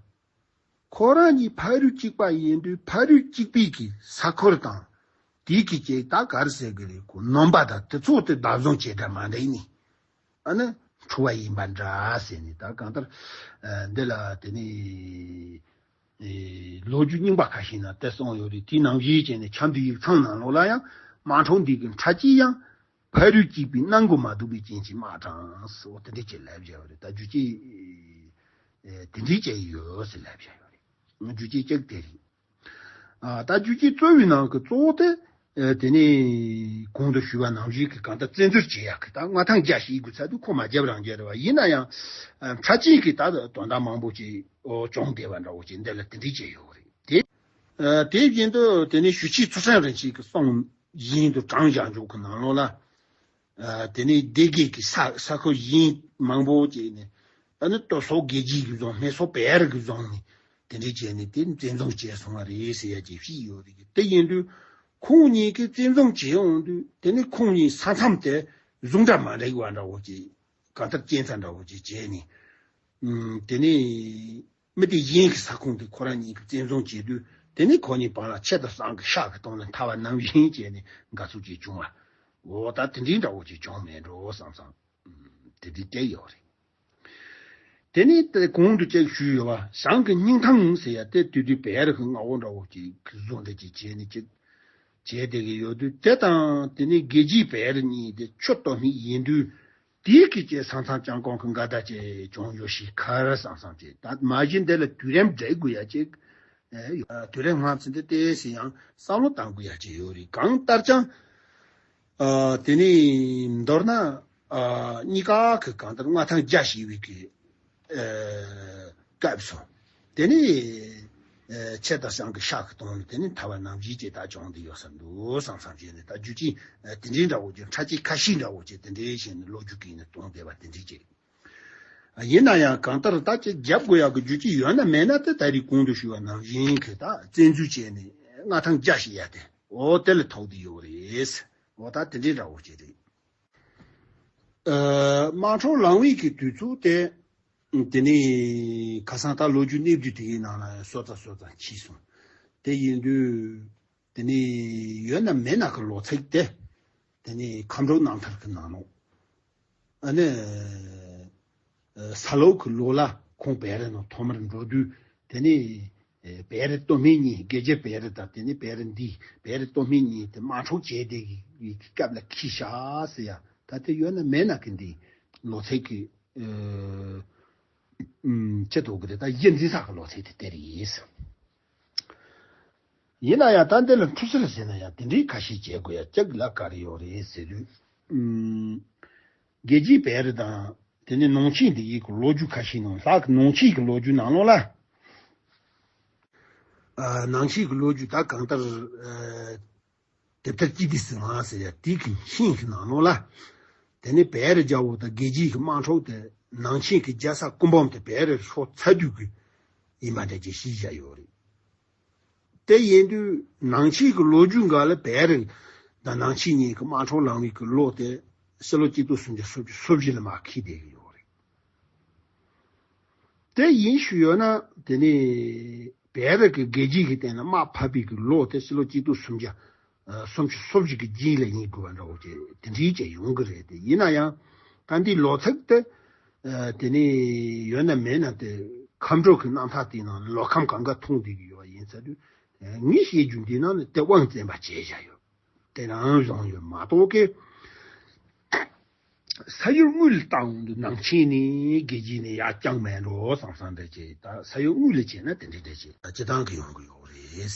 ཁོ་རང་གཉིས་ཕ་རུས་གཅིག་པ་ཡིན་དུས། ཕ་རུས་གཅིག་པའི་གི་ས་ཁུལ་དང་། དེའི་གི་ཅིག་ད་ག་རེ་ཟེར་གི་རེད་གོ། ནོམ་པ་དང་དེ་ཚོ་དེ་བདག་བཟུང་བྱས་འདྲ་མ་འདྲ་ནི། ཨ་ནི་འཁྲུག་པ་ཡིན་པ་འདྲ་ཟེར་ནས། ད་གང་ལྟར་ཨ་འདི་ལ་དེ་ནི་ཨེ་ལོ་རྒྱུས་རྙིང་པ་ཁ་ཤས་ན་དེ་གསུངས་ཡོད་རེད། དེའི་ནང་བཞིན་བྱས་ནས་ཆབ་མདོའི་ཡིག་ཚང་ནང་ལོགས་ལ་ཡང་དམག་འཁྲུག་འདི་གི་ཁྲག་གཅིག་ཡང་ཕ་རུས་གཅིག་པའི་སྣ་མགོ་མ་ཐུག་པའི་རྐྱེན་གྱིས་དམག་དྲངས་སོ། དེ་འདྲ་ཅིག་ལབ་བཞག་ཡོད་རེད། ད་རྒྱུ་རྐྱེན་ཨེ་དེ་འདྲ་ཅིག་ཡོད་ཟེར་ལབ་བཞག་ཡོད་རེད། རྒྱུ་རྐྱེན་གཅིག་དེ་རེད། ཨ་ད་རྒྱུ་རྐྱེན་གཙོ་བོའི་ནང་གི་གཙོ་བོ་དེ། ཨེ་དེ་ནས་གོང་དུ་ཞུས་པ་ནང་བཞིན་གྱི་གང་ལྟར་བཙན་འཛུལ་བྱེད་ཡག་གི་ད་མངའ་ཐང་རྒྱ་ཞིག་དགོས་ཚར་དུས། ཁོ་མ་བརྒྱབ་རང་བརྒྱབ་རེད་བ། ཡིན་ན་ཡང་ཨ་ཁྲག་གཅིག་གི་ད་དོན་དག་མང་པོ་ཅིག་ཨོ་བྱུང་བསྡད་པ་འདྲ་བོ་ཅིག་འདི་ལ་དེ་འདྲ་ཅིག་ཡོད་རེད་དེ། ཨ་དེ་བཞིན་དུ་དེ་ནས་ཞུ་ཆེན་ཚུལ་ཁྲིམས་རིན་ཆེན་གྱིས་གསུངས་བཞིན་དུ་གྲངས་བཞག་འཇོག་གི་ནང་ལོགས་ལ། ཨ་དེ་ནས་སྡེ་དགེ་གི་ས་ས་ཁུལ་གཞན་མང་པོ་བྱས་ནས། ཨ་ནི་སྟོད་སོག་དགེ་རྒྱས་ཀྱིས་བཟུང་། སྨད་སོག་བེ་ཡར་གྱིས་བཟུང་ནས། དེ་འདྲས་བྱས་ནས་དེ་བཙན་བཟུང་བྱས་སོང་བ་རེད་ཟེར་ཡ་ཅིག་བཤད་ཡོད་རེད། དེ་ཡིན་དུས་ཁོང་གཉིས་ཀྱིས་བཙན་བཟུང་བྱས་འོང་དུས། དེ་ནི་ཁོང་གཉིས་ས་མཚམས་དེ་ཟུང་འབྲེལ་མ་འགྲིག་པ་འདྲ་བོ་ཅིག་གང་ལྟར་རྐྱེན་ཚ་འདྲ་བོ་ཅིག་བྱས་ནས། ཨུམ། དེ་ནས་མི་དེ་གཞན་གྱི་ས་ཁོངས་དེ་ཁོ་རང་གཉིས་ཀྱིས་བཙན་བཟུང་བྱས་དུས། དེ་ནས་ཁོ་གཉིས་བར་ལ་ཆད་དང་ཟངས་ཀྱི་ཤག་གི་སྟེང་ལ་འཐབ་པ་ནང་བཞིན་བྱས་ནས་དགའ་ཚོར་ཅིག་བྱུང་བ། འོ་ད་དེ་འདྲའི་འདྲ་བོ་ཅིག་བྱུང་མེད་འགྲོ་བསམ་བསམ། ཨུམ། དེ་འདྲའི་སྐད་ཡོད་རེད། དེ་ནས་དེ་གོང་དུ་ཅིག་ཞུས་ཡོད་པ། ཟངས་ཀྱི་སྙིང་ཐང་ཟེར་ཡ་དེ་དུས་དུས་བེ་ཡར་གྱི་མངའ་འོག་འདྲ་བོ་ཅིག་གི་བཟོ་འདྲ་ཅིག་བྱས་ནས་ཅིག་བྱས་བསྡད་ཀྱི་ཡོད་དུས། དེ་དང་དེ་ནས་དགེ་རྒྱས་བེ་ཡར་གཉིས་དེ་ཆུ་སྟོད་སྨད་ཡིན་དུས། དེའི་གི་ཅིག་ས་མཚམས་བཅད་ཁོམ་གྱི་འགལ་ཟླ་ཅིག་བྱུང་ཡོད་ཤག་ཁར་བསམ་བསམ་ཅིག་ད་མ་གཞི་འདི་ལ་དུས་རིམ་འགྲིག་དགོས་ཡ་ཅིག་ཨེ་ཡོད། དུས་རིམ་སྔ་ཕྱི་འདི་ཏོག་ཙམ་ཡང་བསམ་བློ་གཏང་དགོས་ཡ་ཅིག་ཡོད་རེད། གང་ལྟར་ཀྱང་། ཨ་དེ་ནས་མདོར་ན། ཨ་གཉིས་ཀ་གི་གང་ལྟར་མངའ་ཐང་རྒྱ་ཞེ་བའི་གི་ཨ་སྐབས་སུ། དེ་ནས་ཨ་ཆད་དང་ཟངས་ཀྱི་ཤག་གི་སྟེང་ལ་དེ་ནས་འཐབ་པ་ནང་བཞིན་ཅིག་ད་བྱུང་བསྡད་ཡོད་ས་འདུག་བསམ་བསམ་བྱས་ནས། ད་རྒྱུ་རྐྱེན་ཨ་དེ་འདྲའི་འདྲ་བོ་ཅིག་ཁྲག་གཅིག་ཁ་ཤས་འདྲ་བོ་ཅིག་དེ་འདྲའི་བྱས་ནས་ལོ་རྒྱུས་ཀྱི་ནས་སྟོན་བསྡད་པ་དེ་འདྲའི་ཅིག་ཡིན་ན་ཡང་གང་ལྟར་ད་ཅིག་རྒྱབ་དགོས་ཡག་གི་རྒྱུ་ཅིག་ཡོད་ན་མེད་ན་དེ་ད་རེས་གོང་དུ་ཞུས་པ་ནང་བཞིན་གྱི་ད་བཙན་འཛུལ་བྱས་ནས་མངའ་ཐང་རྒྱ་བཤིག་ཡ་དེ་འོ་དེ་ལ་ཐུག་བསྡད་ཡོད་རེད། འོ་ད་དེ་འདྲའི་འདྲ་བོ་ཅིག་རེད། ཨ། དམག་འཁྲུག་ལང་བའི་གི་དུས་ཚོད་དེ། དེ་ནས་ཁ་སང་ད་ལོ་རྒྱུས་གནས་བསྡུས་དེའི་ནང་ལ་སོ་ཙ་སོ་ཙ་མཆིས་སོང་། དེ་ཡིན་དུས། དེ་ནས་ཡོད་ན་མེད་ན་གི་ལོ་ཚིགས་དེ། དེ་ནས་ཁམས་འབྲུག་རྣམ་ཐར་གི་ནང་ལོགས། ཨ་ནི། ཨ། ས་ལོག་གི་ལོ་ལ་ཁོང་བེ་རི་ནང་ཐོག་མར་འགྲོ་དུས་དེ་ནས། ཨེ། བེ་རི་སྟོད་སྨད་གཉིས། དགེ་རྒྱས་བེ་རི་དང་དེ་ནས་བེ་རི་འདི། བེ་རི་སྟོད་སྨད་གཉིས་དེ་དམག་འཁྲུག་བྱས་དེ་གི་སྐབས་ལ་འཁྱེར་བཞག་ཟེར་ཡ། ད་དེ་ཡོད་ན་མེད་ན་གི་འདི་ལོ་ཚིགས་གི། ཨ། ཨུམ། ཅི་ཐུག་གི་རེད། ད་གཞི་འཛིན་ས་གི་ལོ་ཚིགས་དེ་དེ་རེད། ཡིན་ན་ཡང་ད་འདི་ལ་འཁྲུག་སེལ་ཟེར་ན་ཡང་དེ་འདྲའི་ཁ་ཤས་བྱེད་དགོས་ཡ་ཅིག་ལ་ག་རེ་ཡོད་རེད་ཟེར་དུས། ཨུམ། རྒྱལ་སྤྱིའི་བེ་རི་དང་དེ་ནས་ནང་ཆེན་འདི་ཡི་གི་ལོ་རྒྱུས་ཁ་ཤས་ནང་ལྷག་གི་ནང་ཆེན་གྱི་ལོ་རྒྱུས་ནང་ལོགས་ལ། ཨ། ནང་ཆེན་གྱི་ལོ་རྒྱུས་ད་གང་ལྟར། ཨ། དེབ་ཐེར་སྤྱི་ཏི་སི་ཝང་ཟེར་ཡ་དེ་གི་ཤིང་གི་ནང་ལོགས་ལ། དེ་ནས་བེ་རི་རྒྱལ་པོ་དང་རྒྱལ་སྤྱིའི་གི་དམག་འཁྲུག་དེ་ནང་ཆེན་གྱི་རྒྱལ་ས་སྐུ་འབུམ་དེ་བེ་རི་ཤོར་ཚར་དུས་ཀྱི་ཡིན་པ་འདྲ་ཅིག་ཤེས་བྱ་ཡོད་རེད། དེ་ཡིན་དུས་ནང་ཆེན་གྱི་ལོ་རྒྱུས་འགའ་ལ་བེ་རི་དང་ནང་ཆེན་གཉིས་ཀྱི་དམག་འཁྲུག་ལང་བའི་གི་ལོ་དེ་ཕྱི་ལོ་གཅིག་སྟོང་སུམ་བརྒྱ་སོ་བཞི་ལ་མར་འཁེལ་བསྡད་ཀྱི་ཡོད་རེད། དེ་ཡིན་ཞུ་ཡོད་ན་དེ་ནས་བེ་རི་གི་རྒྱལ་སྤྱི་གི་སྟེང་ལ་དམག་ཕབ་པའི་གི་ལོ་དེ་ཕྱི་ལོ་གཅིག་སྟོང་སུམ་བརྒྱ་སུམ་ཅུ་སོ་བཞི་གི་རྗེས་ལ་ཡིན་དགོས་པ་འདྲ་བོ་ཅིག་དེ་འདྲའི་ཅིག་ཡོང་གི་རེད། དེ་ཡིན་ན་ཡང་ད་འདི་ལོ་ཚིགས་དེ། ཨ། དེ་ནས་ཡོད་ན་མེད་ན་དེ་ཁམས་འབྲུག་གི་རྣམ་ཐར་དེའི་ནང་ལོ་ཁམས་གང་ག་མཐོང་བསྡད་ཀྱི་ཡོད་པ་ཡིན་ཚར་དུས། ཨ། ངས་བཤད་རྒྱུ་འདི་ནང་ནས་དེ་དབང་བཙན་པ་བྱས་བཞག་ཡོད། དེ་རང་བཟང་ཡོད་མ་གཏོགས་ཀི། ས་ཡུལ་དངོས་ལ་བལྟ་འོང་དུས་ནང་ཆེན་ནས་རྒྱལ་སྤྱི་ནས་ཡར་རྐྱང་མེད་འགྲོ་བསམ་བསམ་འདྲ་ཅིག་ད་ས་ཡུལ་དངོས་ལ་བྱས་ན་དེ་འདྲ་འདྲ་ཅིག་སྤྱི་བཏང་གི་ཡོང་གི་ཡོད་རེད།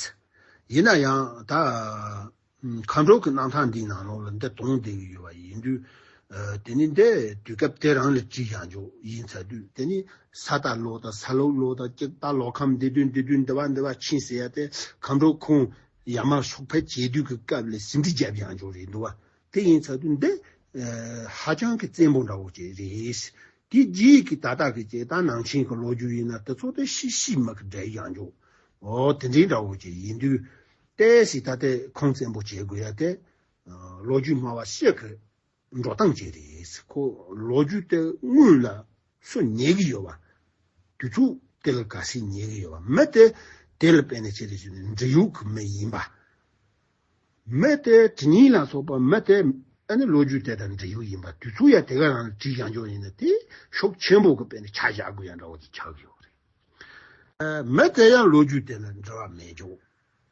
ཡིན་ན་ཡང་ད། ཁམས་འབྲུག་གི་རྣམ་ཐར་འདིའི་ནང་ལོགས་ལ་འདི་དོན་བསྡད་ཀྱི་ཡོད་པ་ཡིན་དུས། ཨ། དེ་ནི་འདི་དུས་སྐབས་དེ་རང་ལ་བྲིས་ཡང་འཇོག་ཡིན་ཚར་དུས་དེ་ནི་ས་རྟ་ལོ་དང་ས་ལུག་ལོ་དང་གཅིག་ད་ལོ་ཁམས་འདི་དུས་འདི་དུས་འདི་བ་འདི་བ་ཕྱིན་ཟེར་ཡ་དེ་ཁམས་འབྲུག་ཁོང་ཡར་མར་ཕྱོགས་ཕེབས་བྱེད་དུས་ཀྱི་སྐབས་ལ་ཟིན་བྲིས་བརྒྱབ་ཡང་འཇོག་རེད་འདུག་བ། དེ་ཡིན་ཚར་དུས་འདི། ཨ། ཧ་ཅང་གི་བཙན་པོ་འདྲ་བོ་ཅིག་རེད། དེ་རྗེས་ཀྱི་ད་ལྟ་གི་ཅིག་ད་ནང་ཆེན་གྱི་ལོ་རྒྱུས་ཡིན་ན་དེ་ཚོ་དེ་ཤི་ཤི་མ་གི་འདྲ་ཡང་འཇོག་འོ་དེ་འདྲའི་འདྲ་བོ་ཅིག་ཡིན་དུས། ཏོག་ཙམ་ད་ལྟའི་ཁུངས་བཙན་པོ་བྱེད་དགོས་ཡ་དེ། ཨ། ལོ་རྒྱུས་སྨྲ་བ་ཤེས་ཀྱི་འགྲོ་སྟངས་ཅིག་རེད། ཁོ་ལོ་རྒྱུས་དེ་དངོས་ལ་སུ་ཉན་གི་ཡོད་པ། དུས་ཚོད་དེ་ལ་ག་ཚད་ཉན་གི་ཡོད་པ། མི་དེ་དེ་ལ་དཔེ་ནས་ཅི་རེད་ཟེར་ན་འབྲེལ་ཡོད་ཀྱི་མི་ཡིན་པ། མི་དེ་དྲི་ངན་ལ་སོགས་པ་མི་དེ་ཨ་ནི་ལོ་རྒྱུས་དེ་དང་འབྲེལ་ཡོད་ཡིན་པ། དུས་ཚོད་ཡང་དེ་ག་རང་ལ་བྲིས་ཡང་འཇོག་ཡིན་ན་དེ་ཤུགས་ཆེན་པོ་གི་དཔེ་ནས་ཆ་བཞག་དགོས་ཡ་འདྲ་བོ་ཅིག་ཆགས་ཀྱི་ཡོད་རེད། ཨ། མི་དེ་ཡང་ལོ་རྒྱུས་དེ་ལ་འབྲེལ་བ་མེད་འཇོག་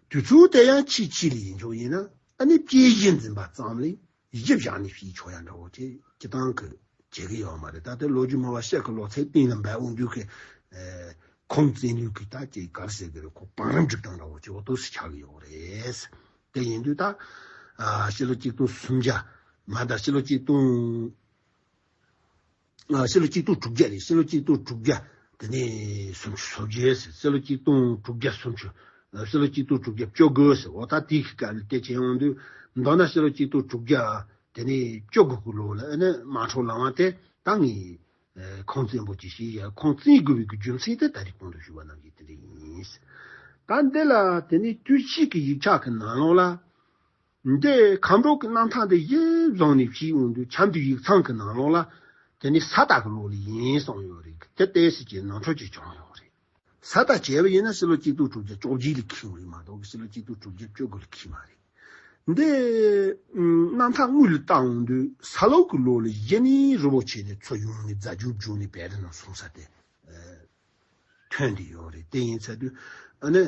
དུས་ཚོད་དེ་ཡང་ཕྱིས་ཕྱིས་ལ་ཡིན་འཇོག་ཡིན་ན་ཨ་ནི་དཔྱད་གཞི་འཛིན་པ་ཙམ་ལས་གཞི་བཞག་ནས་བྱས་ཆོག་ཡ་འདྲ་བོ་ཅིག་སྤྱི་བཏང་གི་བྱེད་ཀྱི་ཡོད་མ་རེད། ད་ལྟའི་ལོ་རྒྱུས་སྨྲ་བ་ཤེས་ཀྱི་ལོ་ཚད་སྟེང་ལ་འབད་འོང་དུས་ཀྱི། ཨ། ཁུངས་བཙན་ལུགས་ཀྱི་ད་ཅིག་ག་རེ་ཟེར་གི་རེད། ཁོ་བང་རིམ་སྒྲིག་སྟངས་འདྲ་བོ་ཅིག་འོ་ཏོག་ཙམ་ཆགས་ཀྱི་ཡོད་རེད། དེ་ཡིན་དུས་ད། ཨ། ཕྱི་ལོ་གཅིག་སྟོང་སུམ་བརྒྱ། མ་ད་ཕྱི་ལོ་གཅིག་སྟོང་། ཨ། ཕྱི་ལོ་གཅིག་སྟོང་དྲུག་བརྒྱ་རེད། ཕྱི་ལོ་གཅིག་སྟོང་དྲུག་བརྒྱ། དེ་ནས་སུམ་ཅུ་སོ་བརྒྱད་ཟེར། ཕྱི་ལོ་གཅིག་སྟོང་དྲུག་བརྒྱ་སུམ་ཅུ། ཨ། ཕྱི་ལོ་གཅིག་སྟོང་དྲུག་བརྒྱ་བཅུ་དགུ་ཟེར། འོ་ད་དེའི་སྐབས་ལ་དེ་བྱས་ཡོང་དུས་མདོར་ན་ཕྱི་ལོ་གཅིག་སྟོང་དྲུག་བརྒྱ་དེ་ནས་བཅུ་དགུ་གི་ལོ་ལ་ཨ་ནི་དམག་འཁྲུག་ལང་བ་དེ་ད་ངས། ཨ། ཁུངས་བཙན་པོ་ཅིག་བྱས་ཡ། ཁུངས་བཙན་དགོས་པའི་གི་རྒྱུ་མཚན་དེ་ད་རེས་གོང་དུ་ཞུས་པ་ནང་བཞིན་དེ་འདྲ་ཡིན། ད་འདི་ལ་དེ་ནས་དུས་ཕྱིས་ཀྱི་ཡིག་ཆ་གི་ནང་ལོགས་ལ། འདི་ཁམས་འབྲུག་གི་རྣམ་ཐར་འདི་གཞི་བཟུང་ནས་བྱས་ཡོང་དུས་ཆབ་མདོའི་ཡིག་ཚང་གི་ནང་ལོགས་ལ། དེ་ནི་ས་རྟ་གི་ལོ་ལ་ཡིན་གསུངས་ཡོད་རེད། དེ་ཏོག་ཙམ་ཅིག་ནོར་འཁྲུལ་ཅིག་བྱུང་ཡོད་རེད། ས་རྟ་བྱས་པ་ཡིན་ན་ཕྱི་ལོ་གཅིག་སྟོང་དྲུག་བརྒྱ་བཅོ་བརྒྱད་ལ་འཁེལ་བ་རེད་མ་གཏོགས་ཕྱི་ལོ་གཅིག་སྟོང་དྲུག་བརྒྱ་བཅུ་དགུ་ལ་འཁེལ་མ་རེད། འདི་རྣམ་ཐར་དངོས་ལ་བལྟ་འོང་དུས་ས་ལུག་གི་ལོ་ལ་གཞི་ནས་རི་བོ་ཆེ་ནས་ཚུར་ཡོང་ནས་རྫ་རྒྱུད་བརྒྱུད་ནས་བལ་རི་ནང་སོང་ས་དེ་ཐོན་བསྡད་ཡོད་རེད། དེ་ཡིན་ཚར་དུས་ཨ་ནི།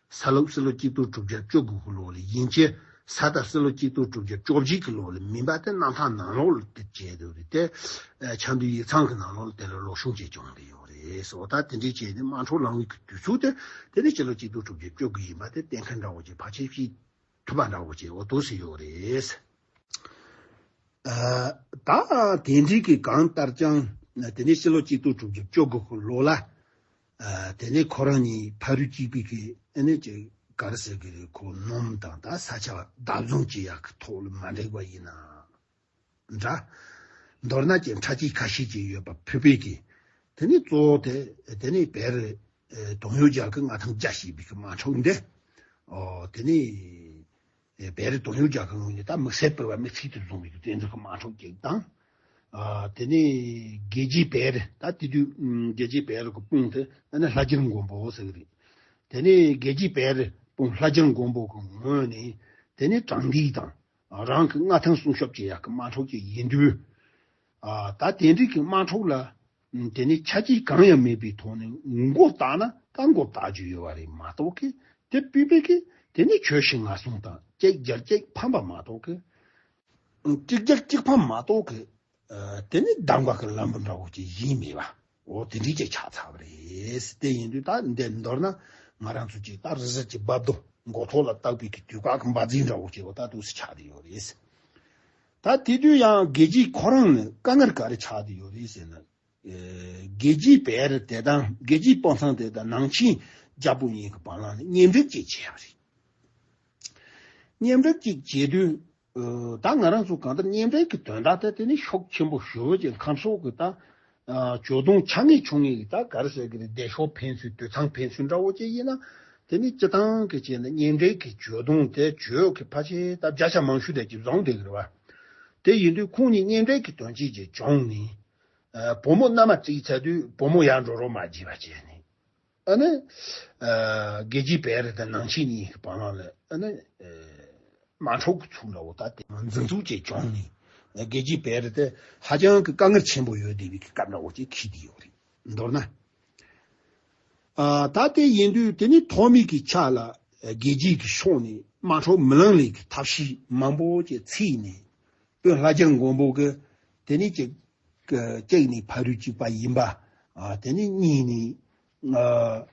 ས་ལུག་ཕྱི་ལོ་གཅིག་སྟོང་དྲུག་བརྒྱ་བཅུ་དགུ་གི་ལོ་ལ་ཡིན་གྱི། ས་རྟ་ཕྱི་ལོ་གཅིག་སྟོང་དྲུག་བརྒྱ་བཅོ་བརྒྱད་ཀྱི་ལོ་ལ་མིན་པ་དེ་རྣམ་ཐར་ནང་ལོགས་ལ་དེ་བྱས་འདུག་རེད་དེ། ཨ། ཆབ་མདོའི་ཡིག་ཚང་གི་ནང་ལོགས་ལ་དེ་ལ་ལོག་ཤུགས་ཅིག་བྱུང་བསྡད་ཡོད་རེད། འོ་ད་དེ་འདྲའི་བྱས་ནས་དམག་འཁྲུག་ལང་བའི་གི་དུས་ཚོད་དེ་དེ་ནི་ཕྱི་ལོ་གཅིག་སྟོང་དྲུག་བརྒྱ་བཅུ་དགུ་ཡིན་པ་དེ་གཏན་འཁེལ་འདྲ་བོ་ཅིག་ཕལ་ཆེར་ཤེས་ཐུབ་པ་འདྲ་བོ་ཅིག་འོ་འདུག་སེ་ཡོད་རེད། ཨ། ད་དེ་འདྲའི་གི་གང་ལྟར་ཀྱང་དེ་ནས་ཕྱི་ལོ་གཅིག་སྟོང་དྲུག་བརྒྱ་བཅུ་དགུ་གི་ལོ་ལ། ཨ། དེ་ནས་ཁོ་རང་གཉིས་ཕ་རོལ་གཅིག་པའི་གི་ཨ་ནི་ཅིག་ག་རེ་ཟེར་གི་རེད། ཁོ་ནོམ་དང་ད་ས་ཆ་བདག་བཟུང་བྱེད་ཡག་གི་ཐོག་ལ་མ་འགྲིག་པ་ཡིན་ན་འདྲ། མདོར་ན་ཅིག་ཁྲག་སྐྱིད་ཁ་ཤས་ཅིག་ཡོད་པ་ཕུད་པའི་གི་ དེ་ནས་གཙོ་བོ་དེ་དེ་ནས་བལ་རི་ཨེ་གདོང་ཡུལ་རྒྱལ་ཁབ་མངའ་ཐང་རྒྱ་བཞེས་པའི་གི་དམག་འཁྲུག་འདི། ཨོ་དེ་ནས་ཨེ་བལ་རི་གདོང་ཡུལ་རྒྱལ་ཁབ་ངོས་ནས་ད་དམིགས་བསལ་བོད་པ་མི་ཚིག་ཏུ་བཟུང་བའི་གི་བཙན་འཛུལ་གི་དམག་འཁྲུག་ཅིག་དང་། ཨ་དེ་ནས་རྒྱལ་རྒྱུད་བལ་རི། ད་དེ་དུས་ཨམ་རྒྱལ་རྒྱུད་བལ་རི་གི་དཔུང་དེ་ཨ་ནི་ལྷ་རྒྱལ་མགོན་པོ་ཟེར་གི་རེད། དེ་ནས་རྒྱལ་རྒྱུད་བལ་རི་དཔུང་ལྷ་རྒྱལ་མགོན་པོ་གི་ངོས་ནས་དེ་ནས་དྲང་བདེན་དང་རང་གི་མངའ་ཐང་སྲུང་སྐྱོབ་བྱེད་ཡག་གི་དམག་འཁྲུག་ཅིག་ཡིན་དུས། ཨ་ད་དེ་འདྲའི་གི་དམག་འཁྲུག་ལ་ཨམ་དེ་ནས་ཆ་རྐྱེན་གང་ཡང་མེད་པའི་ཐོག་ནས་མགོ་བཏགས་ན་ད་མགོ་བཏགས་རྒྱུ་ཡོད་པ་རེད་མ་གཏོགས་གི། དེ་བོད་པའི་གི་དེ་ནས་ཁྱོད་ཤི་ང་སྲུང་དང་གཅིག་རྒྱལ་གཅིག་ཕམ་པ་མ་གཏོགས་གི། གཅིག་རྒྱལ་གཅིག་ཕམ་མ་གཏོགས་གི། ཨ་དེ་ནི་གདམ་ག་གི་ལམ་བུ་འདྲ་བོ་ཅིག་ཡིན་མེད་པ། འོ་དེ་འདྲའི་ཅིག་ཆགས་ཚར་བ་རེད། དེ་ཡིན་དུས་ད་འདི་མདོར་ན་ང་རང་ཚོ་ཅིག་ད་རི་གཟར་གྱི་རྦབ་རྡོ་མགོ་ཐོག་ལ་བཏགས་པའི་གི་དུས་བཀག་གི་འབའ་རྫུན་འདྲ་བོ་ཅིག་འོ་ད་འདུག་སེ་ཆགས་བསྡད་ཡོད་རེད། ད་དེ་དུས་ཡང་རྒྱལ་སྤྱི་ཁོ་རང་ནི་དཀའ་ངལ་ག་རེ་ཆགས་བསྡད་ཡོད་རེད་ཟེར་ན། ཨེ་རྒྱལ་སྤྱིའི་བལ་རི་དེ་དང་རྒྱལ་སྤྱིའི་དཔོན་ཚང་དེ་དང་ནང་ཆེན་རྒྱལ་པོ་གཉིས་ཀྱི་བར་ལ་ནི་གཉེན་སྒྲིག་ཅིག་བྱས་པ་རེད། གཉེན་སྒྲིག་ཅིག་བྱས་དུས། ཨ་ད་ང་རང་ཚོ་གང་ལྟར་གཉེན་སྒྲིག་གི་དོན་དག་དེ་དེ་ནི་ཤུགས་ཆེན་པོ་ཞེ་པོ་ཅིག་ཁམས་ཕྱོགས་ཀྱི་ད་ཨ་ཇོ་བདུན་ཆ་ངེས་ཆུང་ངེས་ཀྱི་ད་ག་རེ་ཟེར་གི་རེད། སྡེ་ཤོག་ཕན་ཚུན་དུད་ཚང་ཕན་ཚུན་འདྲ་བོ་ཅིག་ཡིན་ན། དེ་ནི་སྤྱི་བཏང་གི་བྱས་ན་གཉེན་སྒྲིག་གི་ཇོ་བདུན་དེ་ཇོ་གི་ཕལ་ཆེར་ད་བརྒྱ་ཆ་མང་ཤོས་དེ་ཅིག་བཟུང་བསྡད་ཀྱི་རེད་བ། དེ་ཡིན་དུས་ཁོང་གཉིས་གཉེན་སྒྲིག་གི་དོན་རྐྱེན་ཅིག་བྱུང་ནས། ཨ་བུ་མོ་མནའ་མ་བཙལ་ཚར་དུས་བུ་མོ་ཡར་འགྲོ་རོགས་མ་བྱས་པ་བྱས་ནས། ཨ་ནི། ཨ་རྒྱལ་སྤྱིའི་བལ་རི་དང་ནང་ཆེན་གཉིས་ཀྱི་བར་ལ་ཨ་ནི། ཨ་དམག་འཁྲུག་གི་ཚུགས་འདྲ་བོ་ད་དེ་འཛིང་འཛུགས་བྱས་བྱུང་ནས། རྒྱལ་སྤྱིའི་བལ་རི་དེ་ཧ་ཅང་གི་དཀའ་ངལ་ཆེན་པོ་ཡོད་བསྡད་པའི་གི་སྐབས་འདྲ་བོ་ཅིག་འཁེལ་བསྡད་ཡོད་རེད། མདོར་ན། ཨ་ད་དེ་ཡིན་དུས་དེ་ནི་ཐོག་མའི་གི་ཆ་ལ་རྒྱལ་སྤྱིའི་གི་ཕྱོགས་ནས་དམག་འཁྲུག་མི་ལངས་ལེ་གི་ཐབས་ཤེས་མང་པོ་ཅིག་བརྩིས་ནས། དཔོན་ལྷ་རྒྱལ་མགོན་པོ་གི་དེ་ནི་ཅིག་གཅིག་ནི་ཕ་རོལ་གཅིག་པ་ཡིན་པ། ཨ་དེ་ནི་གཉིས་ནི། ཨ་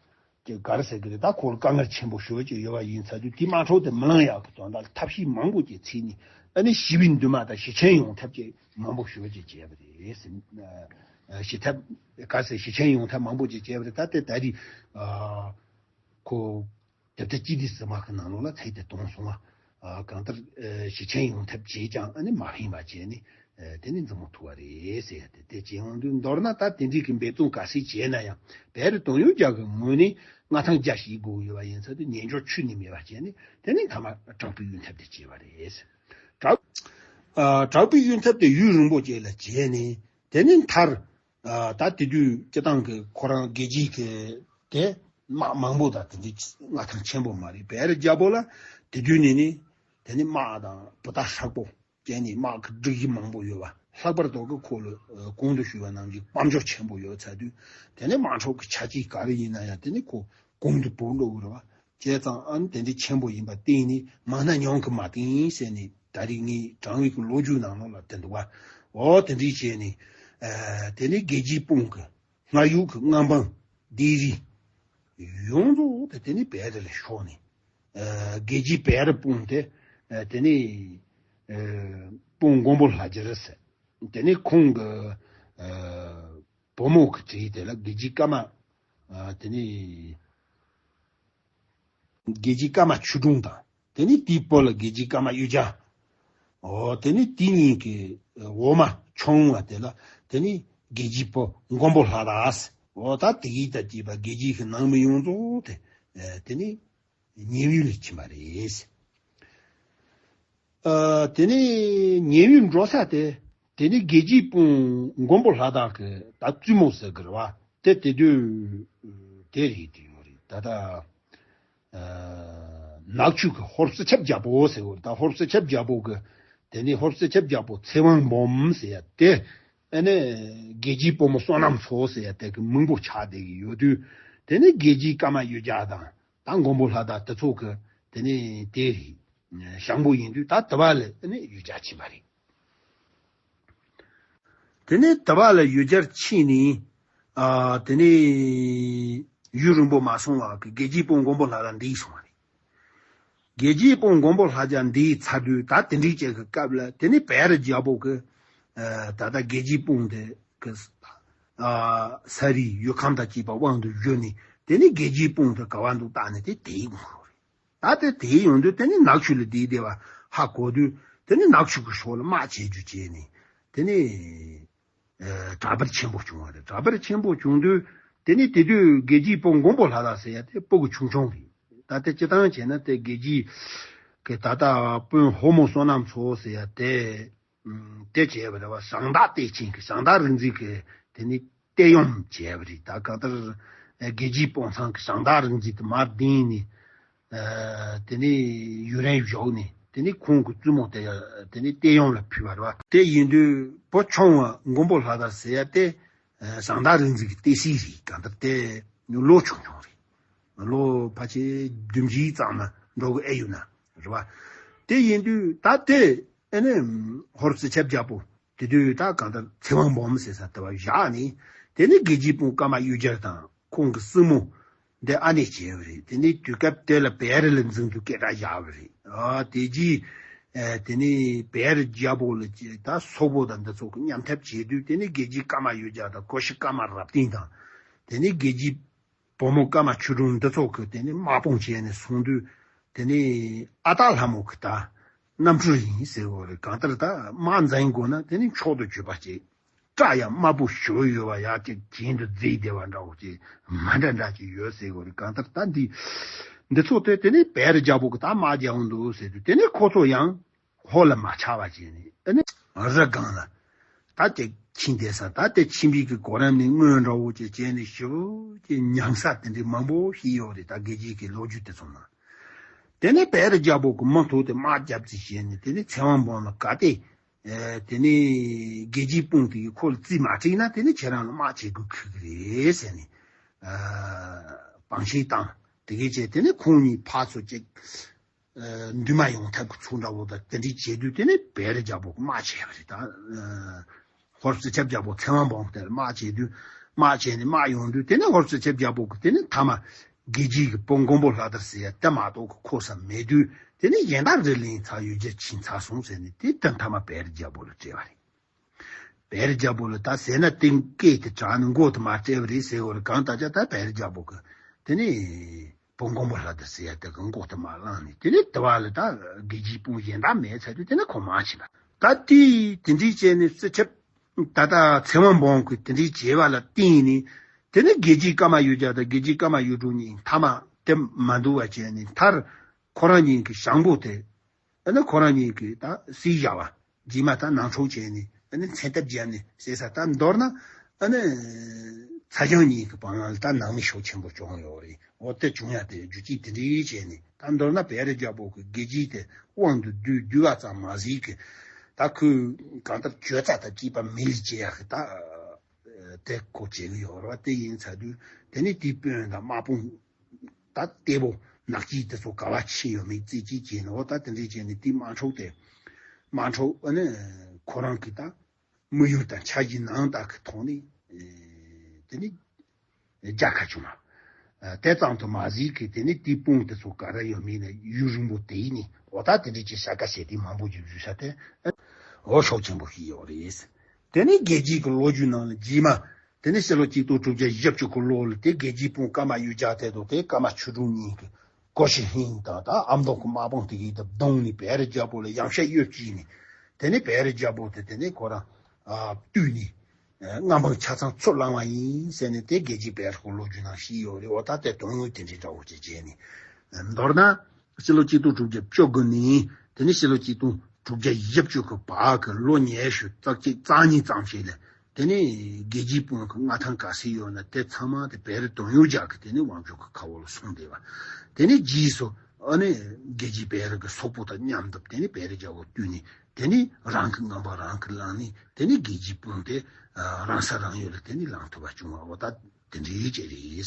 ཅིག་ག་རེ་ཟེར་གི་རེད། ད་ཁོ་ལ་དཀའ་ངལ་ཆེན་པོ་ཞེ་པོ་ཅིག་ཡོད་པ་ཡིན་ཚར་དུས་དེ་དམག་འཁྲུག་དེ་མི་ལངས་ཡག་གི་དོན་དག་ལ་ཐབས་ཤེས་མང་པོ་ཅིག་བརྩིས་ནས། ཨ་ནི་ཞི་བའི་འདུན་མ་དང་ཞི་མཐུན་ཡོང་ཐབས་ཅིག་མང་པོ་ཞེ་པོ་ཅིག་བྱས་པ་རེད་ཟེར། ཨ་ཞི་ཐབས་ག་ཟེར་ཞི་མཐུན་ཡོང་ཐབས་མང་པོ་ཅིག་བྱས་པ་རེད། ད་དེ་ད་རེས་ཨ་ཁོ། དེབ་ཐེར་སྤྱི་བདེ་ཟེར་བ་གི་ནང་ལོགས་ལ་ཚིག་དེ་བཏོན་སོང་བ། ཨ་གང་ལྟར་ཨ་ཞི་མཐུན་ཡོང་ཐབས་བྱས་ཀྱང་ཨ་ནི་མ་ཕན་པ་བྱས་ནས་ཨ་དེ་ནི་འཛིང་མོ་ཐུག་པ་རེད་ཟེར་ཡ་དེ། དེ་བྱས་ཡོང་དུས་མདོར་ན་ད་དེ་འདྲའི་གི་འབད་བརྩོན་ག་ཚད་བྱས་ན་ཡང་བལ་རི་གདོང་ཡུལ་རྒྱལ་ཁབ་ངོས་ནས་མངའ་ཐང་རྒྱ་བཞེས་དགོས་ཡོད་པ་ཡིན་ཚར་དུས་ཉན་འཇོག་ཁྱོན་ནས་མེད་པ་བྱས་ནས་དེ་ནི་མཐའ་མ་དྲག་པོའི་གཡུལ་འཐབ་དེ་བྱས་པ་རེད། དྲག་ཨ་དྲག་པོའི་གཡུལ་འཐབ་དེ་ཡུན་རིང་པོ་ཅིག་ལ་བྱས་ནས་དེ་ནི་མཐར། ཨ་ད་དེ་དུས་སྤྱི་བཏང་གི་ཁོ་རང་རྒྱལ་སྤྱིའི་གི་དེ་དམག་མང་པོ་དང་དེ་འདྲའི་མངའ་ཐང་ཆེན་པོ་མ་རེད། བལ་རི་རྒྱལ་པོ་ལ་དེ་དུས་ནས་ནི་དེ་ནི་དམག་དང་བུ་དག་ཧྲག་པོ་བྱས་ནས་དམག་གི་སྒྲིག་གཞི་མང་པོ་ཡོད་པ། ལྷག་པར་དུ་གི་ཁོ་ལ་གོང་དུ་ཞུས་པ་ནང་བཞིན་དཔལ་འབྱོར་ཆེན་པོ་ཡོད་ཚར་དུས་དེ་ནི་དམག་འཁྲུག་གི་ཆ་རྐྱེན་ག་རེ་ཡིན་ན་ཡང་དེ་ནི་ཁོ་གོང་དུ་བུད་འགྲོ་གི་རེད་བ། བྱས་ཙང་ཨ་ནི་དེ་འདྲའི་ཆེན་པོ་ཡིན་པ་བརྟེན་ནས་མང་ན་ཉུང་གི་མ་བརྟེན་ཟེར་ནས་ད་རེས་ངས་དྲང་བའི་གི་ལོ་རྒྱུས་ནང་ལོགས་ལ་དེ་འདུག་བ། འོ་དེ་འདྲའི་བྱས་ནས་ཨ་དེ་ནས་རྒྱལ་སྤྱིའི་དཔུང་གི་སྔར་ཡོད་ཀྱི་མངའ་འབངས་སྡེ་རིགས་ཡོངས་རྫོགས་དེ་དེ་ནས་བལ་རི་ལ་ཤོར་ནས་ཨ་རྒྱལ་སྤྱིའི་བལ་རི་དཔུང་དེ་ཨ་དེ་ནས་ཨ་དཔུང་མགོན་པོ་ལྷ་རྒྱལ་ཟེར། དེ་ནས་ཁོང་གི་ཨ་བུ་མོ་གི་གྲས་དེ་ལ་རྒྱལ་སྤྱིའི་ཀརྨ་ཨ་དེ་ནས། རྒྱལ་སྤྱིའི་ཀརྨ་ཆོས་སྒྲོན་དང་། དེ་ནས་དེའི་བུ་ལ་རྒྱལ་སྤྱིའི་ཀརྨ་གཡུ་རྒྱལ། འོ་དེ་ནས་དེ་གཉིས་ཀྱི་འོག་མ་ཆུང་བ་དེ་ལ་དེ་ནས་རྒྱལ་སྤྱིའི་བུ་མགོན་པོ་ལྷ་དང་། འོ་ད་དེ་གཉིས་དང་བཅས་པ་རྒྱལ་སྤྱིའི་གི་ནང་མི་ཡོངས་རྫོགས་དེ་དེ་ནས་ཉེ་བའི་ལ་ཕྱིན་པ་རེད། ཨ་དེ་ནས་ཉེ་བའི་འགྲོ་ས་དེ་དེ་ནས་རྒྱལ་སྤྱིའི་དཔུང་མགོན་པོ་ལྷ་དང་གི་ད་བཙུན་མོ་ཟེར་གི་རེད་བ། དེ་དེ་དུས་དེ་རེད་དེ་ཡོད་རེད། ད་ལྟ་ཨ་ནག་ཆུ་གི་ཧོར་སེ་ཆབ་རྒྱལ་པོ་ཟེར་གི་རེད། ད་ཧོར་སེ་ཆབ་རྒྱལ་པོ་གི་དེ་ནས་ཧོར་སེ་ཆབ་རྒྱལ་པོ་ཚེ་དབང་འབུམ་ཟེར་ཡ་དེ་ཨ་ནི་རྒྱལ་སྤྱིའི་བུ་མོ་བསོད་ནམས་མཚོ་ཟེར་ཡ་དེ་གི་མིང་པོ་ཆགས་བསྡད་ཀྱི་ཡོད་དུས། དེ་ནས་རྒྱལ་སྤྱིའི་ཀརྨ་གཡུ་རྒྱལ་དང་ད་མགོན་པོ་ལྷ་དང་དེ་ཚོ་གི་དེ་ནས་དེ་རེད། ཞང་པོ་ཡིན་དུས་ད་དེ་བ་ལ་ནི་གཡུ་རྒྱལ་ཕྱིན་པ་རེད། དེ་ནས་དེ་བ་ལ་གཡུ་རྒྱལ་ཕྱིན་ནས་ཨ་དེ་ནས་ཡུན་རིང་པོ་མ་སོང་བར་གི་རྒྱལ་སྤྱིའི་དཔུང་མགོན་པོ་ལྷ་དང་འདྲེས་སོང་བ་རེད། རྒྱལ་སྤྱིའི་དཔུང་མགོན་པོ་ལྷ་དང་འདྲེས་ཚར་དུས་ད་དེ་འདྲའི་ཅིག་གི་སྐབས་ལ་དེ་ནས་བལ་རི་རྒྱལ་པོ་གི་ཨ་ད་ལྟ་རྒྱལ་སྤྱིའི་དཔུང་དེ་གི་ཨ་ས་རིས་ཡུལ་ཁམས་དང་བཅས་པ་དབང་དུ་བསྒྱུར་ནས་དེ་ནས་རྒྱལ་སྤྱིའི་དཔུང་དེ་ག་བ་འདུག་བལྟས་ནས་དེ་དེའི་ངོ་རེད། ད་དེ་དེའི་ཡོང་དུས་དེ་ནི་ནག་ཆུ་ལ་བསྡད་བསྡད་པ་ཧ་གོ་དུས་དེ་ནི་ནག་ཆུ་གི་ཕྱོགས་ལ་དམག་བྱེད་རྒྱུ་བྱས་ནས་དེ་ནི་ གྲགས་འབུལ་ཆེན་པོ་བྱུང་བ་རེད། གྲགས་འབུལ་ཆེན་པོ་བྱུང་དུས་དེ་ནས་དེ་དུས་རྒྱལ་རྒྱུད་པོ་མགོན་པོ་ལྷ་དར་ཟེར་ཡ་དེ་སྤུ་གུ་ཆུང་ཆུང་རེད། ད་དེ་སྤྱི་བཏང་བྱས་ན་དེ་རྒྱལ་རྒྱུད་ཀྱི་ད་ལྟ་དཔོན་ཕོ་མོ་བསོད་ནམས་མཚོ་ཟེར་ཡ་དེ་དེ་བྱས་པ་རེད་བ། ཞང་བདག་བསྟན་ཆེན་གྱི་ཞང་བདག་རིག་འཛིན་གྱི་དེ་ནས་བསྟན་གཡོག་བྱས་པ་རེད། ད་གང་ལྟར་རྒྱལ་རྒྱུད་དཔོན་ཚང་གི་ཞང་བདག་རིག་འཛིན་དེ་མར་བདེན་ནས། དེ་ནས་ཡུན་རིང་བཞུགས་ནས་དེ་ནས་ཁོང་གི་བཙུན་མོ་དེ་དེ་ནས་བསྟན་གཡོག་ལ་ཕུལ་བ་རེད་བ། དེ་ཡིན་དུས་བུ་ཆུང་བ་མགོན་པོ་ལྷ་དར་ཟེར་ཡ་དེ་ཞང་བདག་རིག་འཛིན་གྱི་སྡེ་སྲིད་རེད། གང་ལྟར་དེ་ལོ་ཆུང་ཆུང་རེད། ལོ་ཕལ་ཆེར་བདུན་བརྒྱད་ཙམ་ན་འགྲོ་གི་ཨེ་ཡོད་ན་རེད་བ། དེ་ཡིན་དུས་ད་དེ་ཨེ་ནས་ཧོར་སེར་ཆེན་རྒྱལ་པོ་དེ་དུས་ད་གང་ལྟར་ཚེ་དབང་འབུམ་ཟེར་ས་དེ་བ་བཞག་ནས་དེ་ནས་རྒྱལ་རྒྱུད་དཔོན་ཀརྨ་གཡུལ་རྒྱལ་དང་ཁོང་གི་སྲིང་མོ་འདི་ཨ་ནེ་བྱས་པ་རེད། དེ་ནས་དུས་སྐབས་དེ་ལ་བལ་རི་ལ་འཛིང་དུས་སྐད་གྲགས་བཞག་པ་རེད། ཨ་དེ་རྗེས་ཨ་དེ་ནས་བལ་རི་རྒྱལ་པོ་ལ་ཅིག་ད་སོག་པོ་དང་འདི་ཚོ་གི་མཉམ་འཐབ་བྱས་དུས་དེ་ནས་རྒྱལ་རྒྱུད་ཀརྨ་གཡུལ་རྒྱལ་དང་གོ་ཤྲི་ཀརྨ་རབ་བརྟན་དང་དེ་ནས་རྒྱལ་རྒྱུད་བུ་མོ་ཀརྨ་ཆོས་སྒྲོན་འདི་ཚོ་གི་དེ་ནས་དམག་དཔུང་བྱས་ནས་སོང་དུས་དེ་ནས་ཨ་སྟག་ལྷ་མོ་གི་ད་རྣམ་འཕྲུལ་ཡིན་ཟེར་བ་རེད། གང་ལྟར་ད་དམག་འཛིང་དགོས་ན་དེ་ནས་མཆོག་ཏུ་གྱུར་པ་ཅིག་སྐྲ་ཡང་དམར་པོ་ཞུ་ཡོད་པ་ཡག་ཅིག་གྱེན་དུ་བརྫིས་བསྡད་པ་འདྲ་བོ་ཅིག་མ་འདྲ་འདྲ་ཅིག་ཡོད་ཟེར་བ་རེད། གང་ལྟར་ད་འདི་འདི་ཚོ་དེ་དེ་ནས་བལ་རི་རྒྱལ་པོ་གི་ད་དམག་རྒྱག་འོང་འདུག་ཟེར་དུས་དེ་ནས་ཁོ་ཚོ་ཡང་ཧོར་ལ་མ་ཆགས་པ་བྱས་ནས་ཨ་ནི་རི་སྒང་ལ་ད་ཅིག་ཕྱིན་བསྡད་ས། ད་དེ་ཕྱིན་པའི་གི་གོ་རིམ་ནས་དངོས་འདྲ་བོ་ཅིག་བྱས་ནས་ཞེ་པོ་ཅིག་ཉམས་ས་དེ་འདྲའི་མང་པོ་ཞིག་ཡོད་རེད། ད་རྒྱལ་རྒྱུད་ཀྱི་ལོ་རྒྱུས་དེ་ཚོ་ནང་དེ་ནས་བལ་རི་རྒྱལ་པོ་གི་མུ་མཐུད་དེ་དམག་རྒྱབ་རྩིས་བྱས་ནས་དེ་ནས་ཚེ་དབང་འབུམ་ལ་ག་དེ་དེ་ནས་རྒྱལ་རྒྱུད་དཔུང་དེ་གི་ཁོ་ལ་རྩིས་མ་སྤྲད་ན་དེ་ནས་ཁྱེད་རང་ལ་དམག་བྱེད་དགོས་ཁུལ་གི་རེད་ཟེར་ནས་བང་ཆེན་བཏང་། དེ་གས་བྱས་དེ་ནས་ཁོང་གཉིས་ཕར་ཚུར་ཅིག་འདུས་མ་ཡོང་ཐབས་ཀྱི་ཚུལ་འདྲ་བོ་དང་དེ་འདྲའི་བྱེད་དུས་དེ་ནས་བལ་རི་རྒྱལ་པོ་གི་དམག་བྱས་པ་རེད། ད་ཧོར་སེར་ཆེན་རྒྱལ་པོ་ཚེ་དབང་འབུམ་དེར་དམག་བྱས་དུས་དམག་བྱས་ནས་དམག་ཡོང་དུས་དེ་ནས་ཧོར་སེར་ཆེན་རྒྱལ་པོ་གི་དེ་ནས་མཐའ་མ་རྒྱལ་རྒྱུད་ཀྱི་བུ་མགོན་པོ་ལྷ་དར་ཟེར་ཡ་དེ་མ་གཏོགས་གི་ཁོ་ས་མེད་དུས་དེ་ནས་གཞན་དག་རི་ལིང་ཚ་ཡུལ་རྒྱལ་ཕྱིན་ཚར་སོང་ཟེར་ནས་དེ་ད་མཐའ་མ་བལ་རི་རྒྱལ་པོ་ལ་སྤྲད་པ་རེད། བལ་རི་རྒྱལ་པོ་ལ་ད་ཟེར་ན་ཏིང་སྐད་དེ་དྲག་ནས་མགོ་དེ་མ་སྤྲད་པ་རེད་ཟེར་བ་རེད། གང་ལྟར་ཀྱང་ད་བལ་རི་རྒྱལ་པོ་གི་དེ་ནས་བུ་མགོན་པོ་ལྷ་དར་ཟེར་ཡ་དེ་གི་མགོ་དེ་མ་བླངས་ནས་དེ་ནས་དེ་བ་ལ་ད་རྒྱལ་རྒྱུད་དཔུང་གཞན་དག་མེད་ཚར་དུས་དེ་ནས་ཁོ་མ་ཕྱིན་པ། ད་དེ་དེ་འདྲའི་བྱས་ནས་སེར་ཆེན་ད་ལྟ་ཚེ་དབང་འབུམ་གི་དེ་འདྲའི་བྱས་པ་ལ་བརྟེན་ནས་དེ་ནས་རྒྱལ་རྒྱུད་ཀརྨ་གཡུལ་རྒྱལ་དང་རྒྱལ་རྒྱུད་ཀརྨ་གཡུལ་སྒྲོན་གཉིས་མཐའ་མ་དེ་མ་འདུག་པ་བྱས་ནས་མཐར་ཁོ་རང་གཉིས་ཀྱི་ཞང་པོ་དེ་ཨ་ནི་ཁོ་རང་གཉིས་ཀྱིས་ད་སྲིད་བཞག་པ། རྗེས་མ་ད་ནང་འཁྲུག་བྱས་ནས་ཨ་ནི་མཚན་རྟགས་བརྒྱབ་ནས་ཟེར་ས། ད་མདོར་ན་ཨ་ནི་ཚ་ཞང་གཉིས་ཀྱི་བར་ལ་ད་ནང་མི་ཤུགས་ཆེན་པོ་བྱུང་ཡོད་རེད། འོ་དེ་བྱུང་ཡ་དེ་རྒྱུ་རྐྱེན་དེ་འདྲའི་བྱས་ནས་ད་མདོར་ན་བལ་རི་རྒྱལ་པོ་གི་རྒྱལ་རྒྱུད་དེ་དབང་དུ་བསྡུས་བསྡུས་པ་ཙམ་མ་ཟད་ཀི་ད་ཁོས་གང་ལྟར་གྱོད་རྩ་དང་བཅས་པ་མི་ལ་བྱེད་ཡ་གི་ད་དེ་ཁོ་བྱེད་གི་ཡོད་རེད་བ། དེ་ཡིན་ཚར་དུས་དེ་ནས་དེའི་དཔོན་དང་དམག་དཔུང་ད་ལྟད་པོ་ནག་སྐྱིད་དེ་ཚོ་ག་བ་ཕྱིན་ཡོད་མེད་རྩད་གཅོད་བྱས་ནས་འོ་ད་དེ་འདྲས་བྱས་ནས་དེའི་དམག་འཁྲུག་དེ་དམག་འཁྲུག་ཨ་ནི་ཁོ་རང་གི་ད་དམིགས་ཡུལ་དང་འཆར་གཞི་ནང་ལྟར་གི་ཐོག་ནས་དེ་ནི་རྒྱལ་ཁ་བྱུང་བ། དེ་ཙམ་དུ་མ་ཟད་ཀི་དེ་ནི་དེའི་དཔུང་དེ་ཚོ་ག་རེ་ཡོད་མེད་ནས་ཡུན་རིང་པོ་དེ་ནི་འོ་ད་དེ་འདྲས་ཀྱི་བྱ་དགའ་བྱས་དེ་མང་པོ་ཅིག་བཟོས་ས་དེ་འོ་ཤུགས་ཆེན་པོ་ཞིག་ཡོད་རེད། དེ་ནི་རྒྱལ་རྒྱུད་ཀྱི་ལོ་རྒྱུས་ནང་ལ་རྗེས་མ་དེ་ནི་ཕྱི་ལོ་ཆིག་སྟོང་དྲུག་བརྒྱ་བཞི་བཅུ་གི་ལོ་ལ་དེ་རྒྱལ་རྒྱུད་དཔུང་ཀརྨ་གཡུལ་རྒྱལ་དེ་དང་དེ་ཀརྨ་ཆོས་སྒྲོན་གཉིས་ཀྱི་གོ་ཤྲི་ཧིང་དང་ད་ཨ་མདོ་གི་དམག་དཔུང་དེ་གའི་དེ་བརྡུངས་ནས་བལ་རི་རྒྱལ་པོ་ལ་ཡང་བཤད་གཡོ་བྱས་ནས་དེ་ནི་བལ་རི་རྒྱལ་པོ་དེ་དེ་ནི་ཁོ་རང་བཏུལ་ནས་མངའ་འབངས་ཆ་ཚང་ཚུར་བླངས་པ་ཡིན་ཟེར་ནས་དེ་རྒྱལ་རྒྱུད་བལ་རི་གི་ལོ་རྒྱུས་ནང་བཤད་ཡོད་རེད། འོ་ད་དེ་དོན་དངོས་དེ་འདྲའི་འདྲ་བོ་ཅིག་བྱས་ནས་མདོར་ན། ཕྱི་ལོ་ཆིག་སྟོང་དྲུག་བརྒྱ་བཅུ་དགུ་ནས་དེ་ནས་ཕྱི་ལོ་ཆིག་སྟོང་དྲུག་བརྒྱ་བཞི་བཅུ་གི་བར་གྱི་ལོ་ཉི་ཤུ་རྩ་གཅིག་རྩ་གཉིས་ཙམ་ཞིག་ལ་དེ་ནས་རྒྱལ་རྒྱུད་དཔུང་གི་མངའ་ཐང་ག་ཚོད་ཡོད་ན་དེ་ཚང་མ་དེ་བལ་རི་དོན་ཡོད་རྒྱལ་གྱི་དེ་ནས་དབང་ཕྱུག་གི་ཁ་འོག་ལ་སོང་བསྡད་པ། དེ་ནས་རྗེས་སུ་ཨ་ནི་རྒྱལ་རྒྱུད་བལ་རི་གི་སོག་པོ་དང་མཉམ་དུ་དེ་ནས་བལ་རི་རྒྱལ་པོ་བཏུལ་ནས་དེ་ནས་རང་གི་མངའ་འབངས་རང་གིས་བླངས་ནས་དེ་ནས་རྒྱལ་རྒྱུད་དཔུང་དེ་རང་ས་རང་ཡུལ་ལ་དེ་ནས་ལངས་ཐུབ་པ་བྱུང་བ་འོ་ད་དེ་འདྲའི་ཅིག་རེད།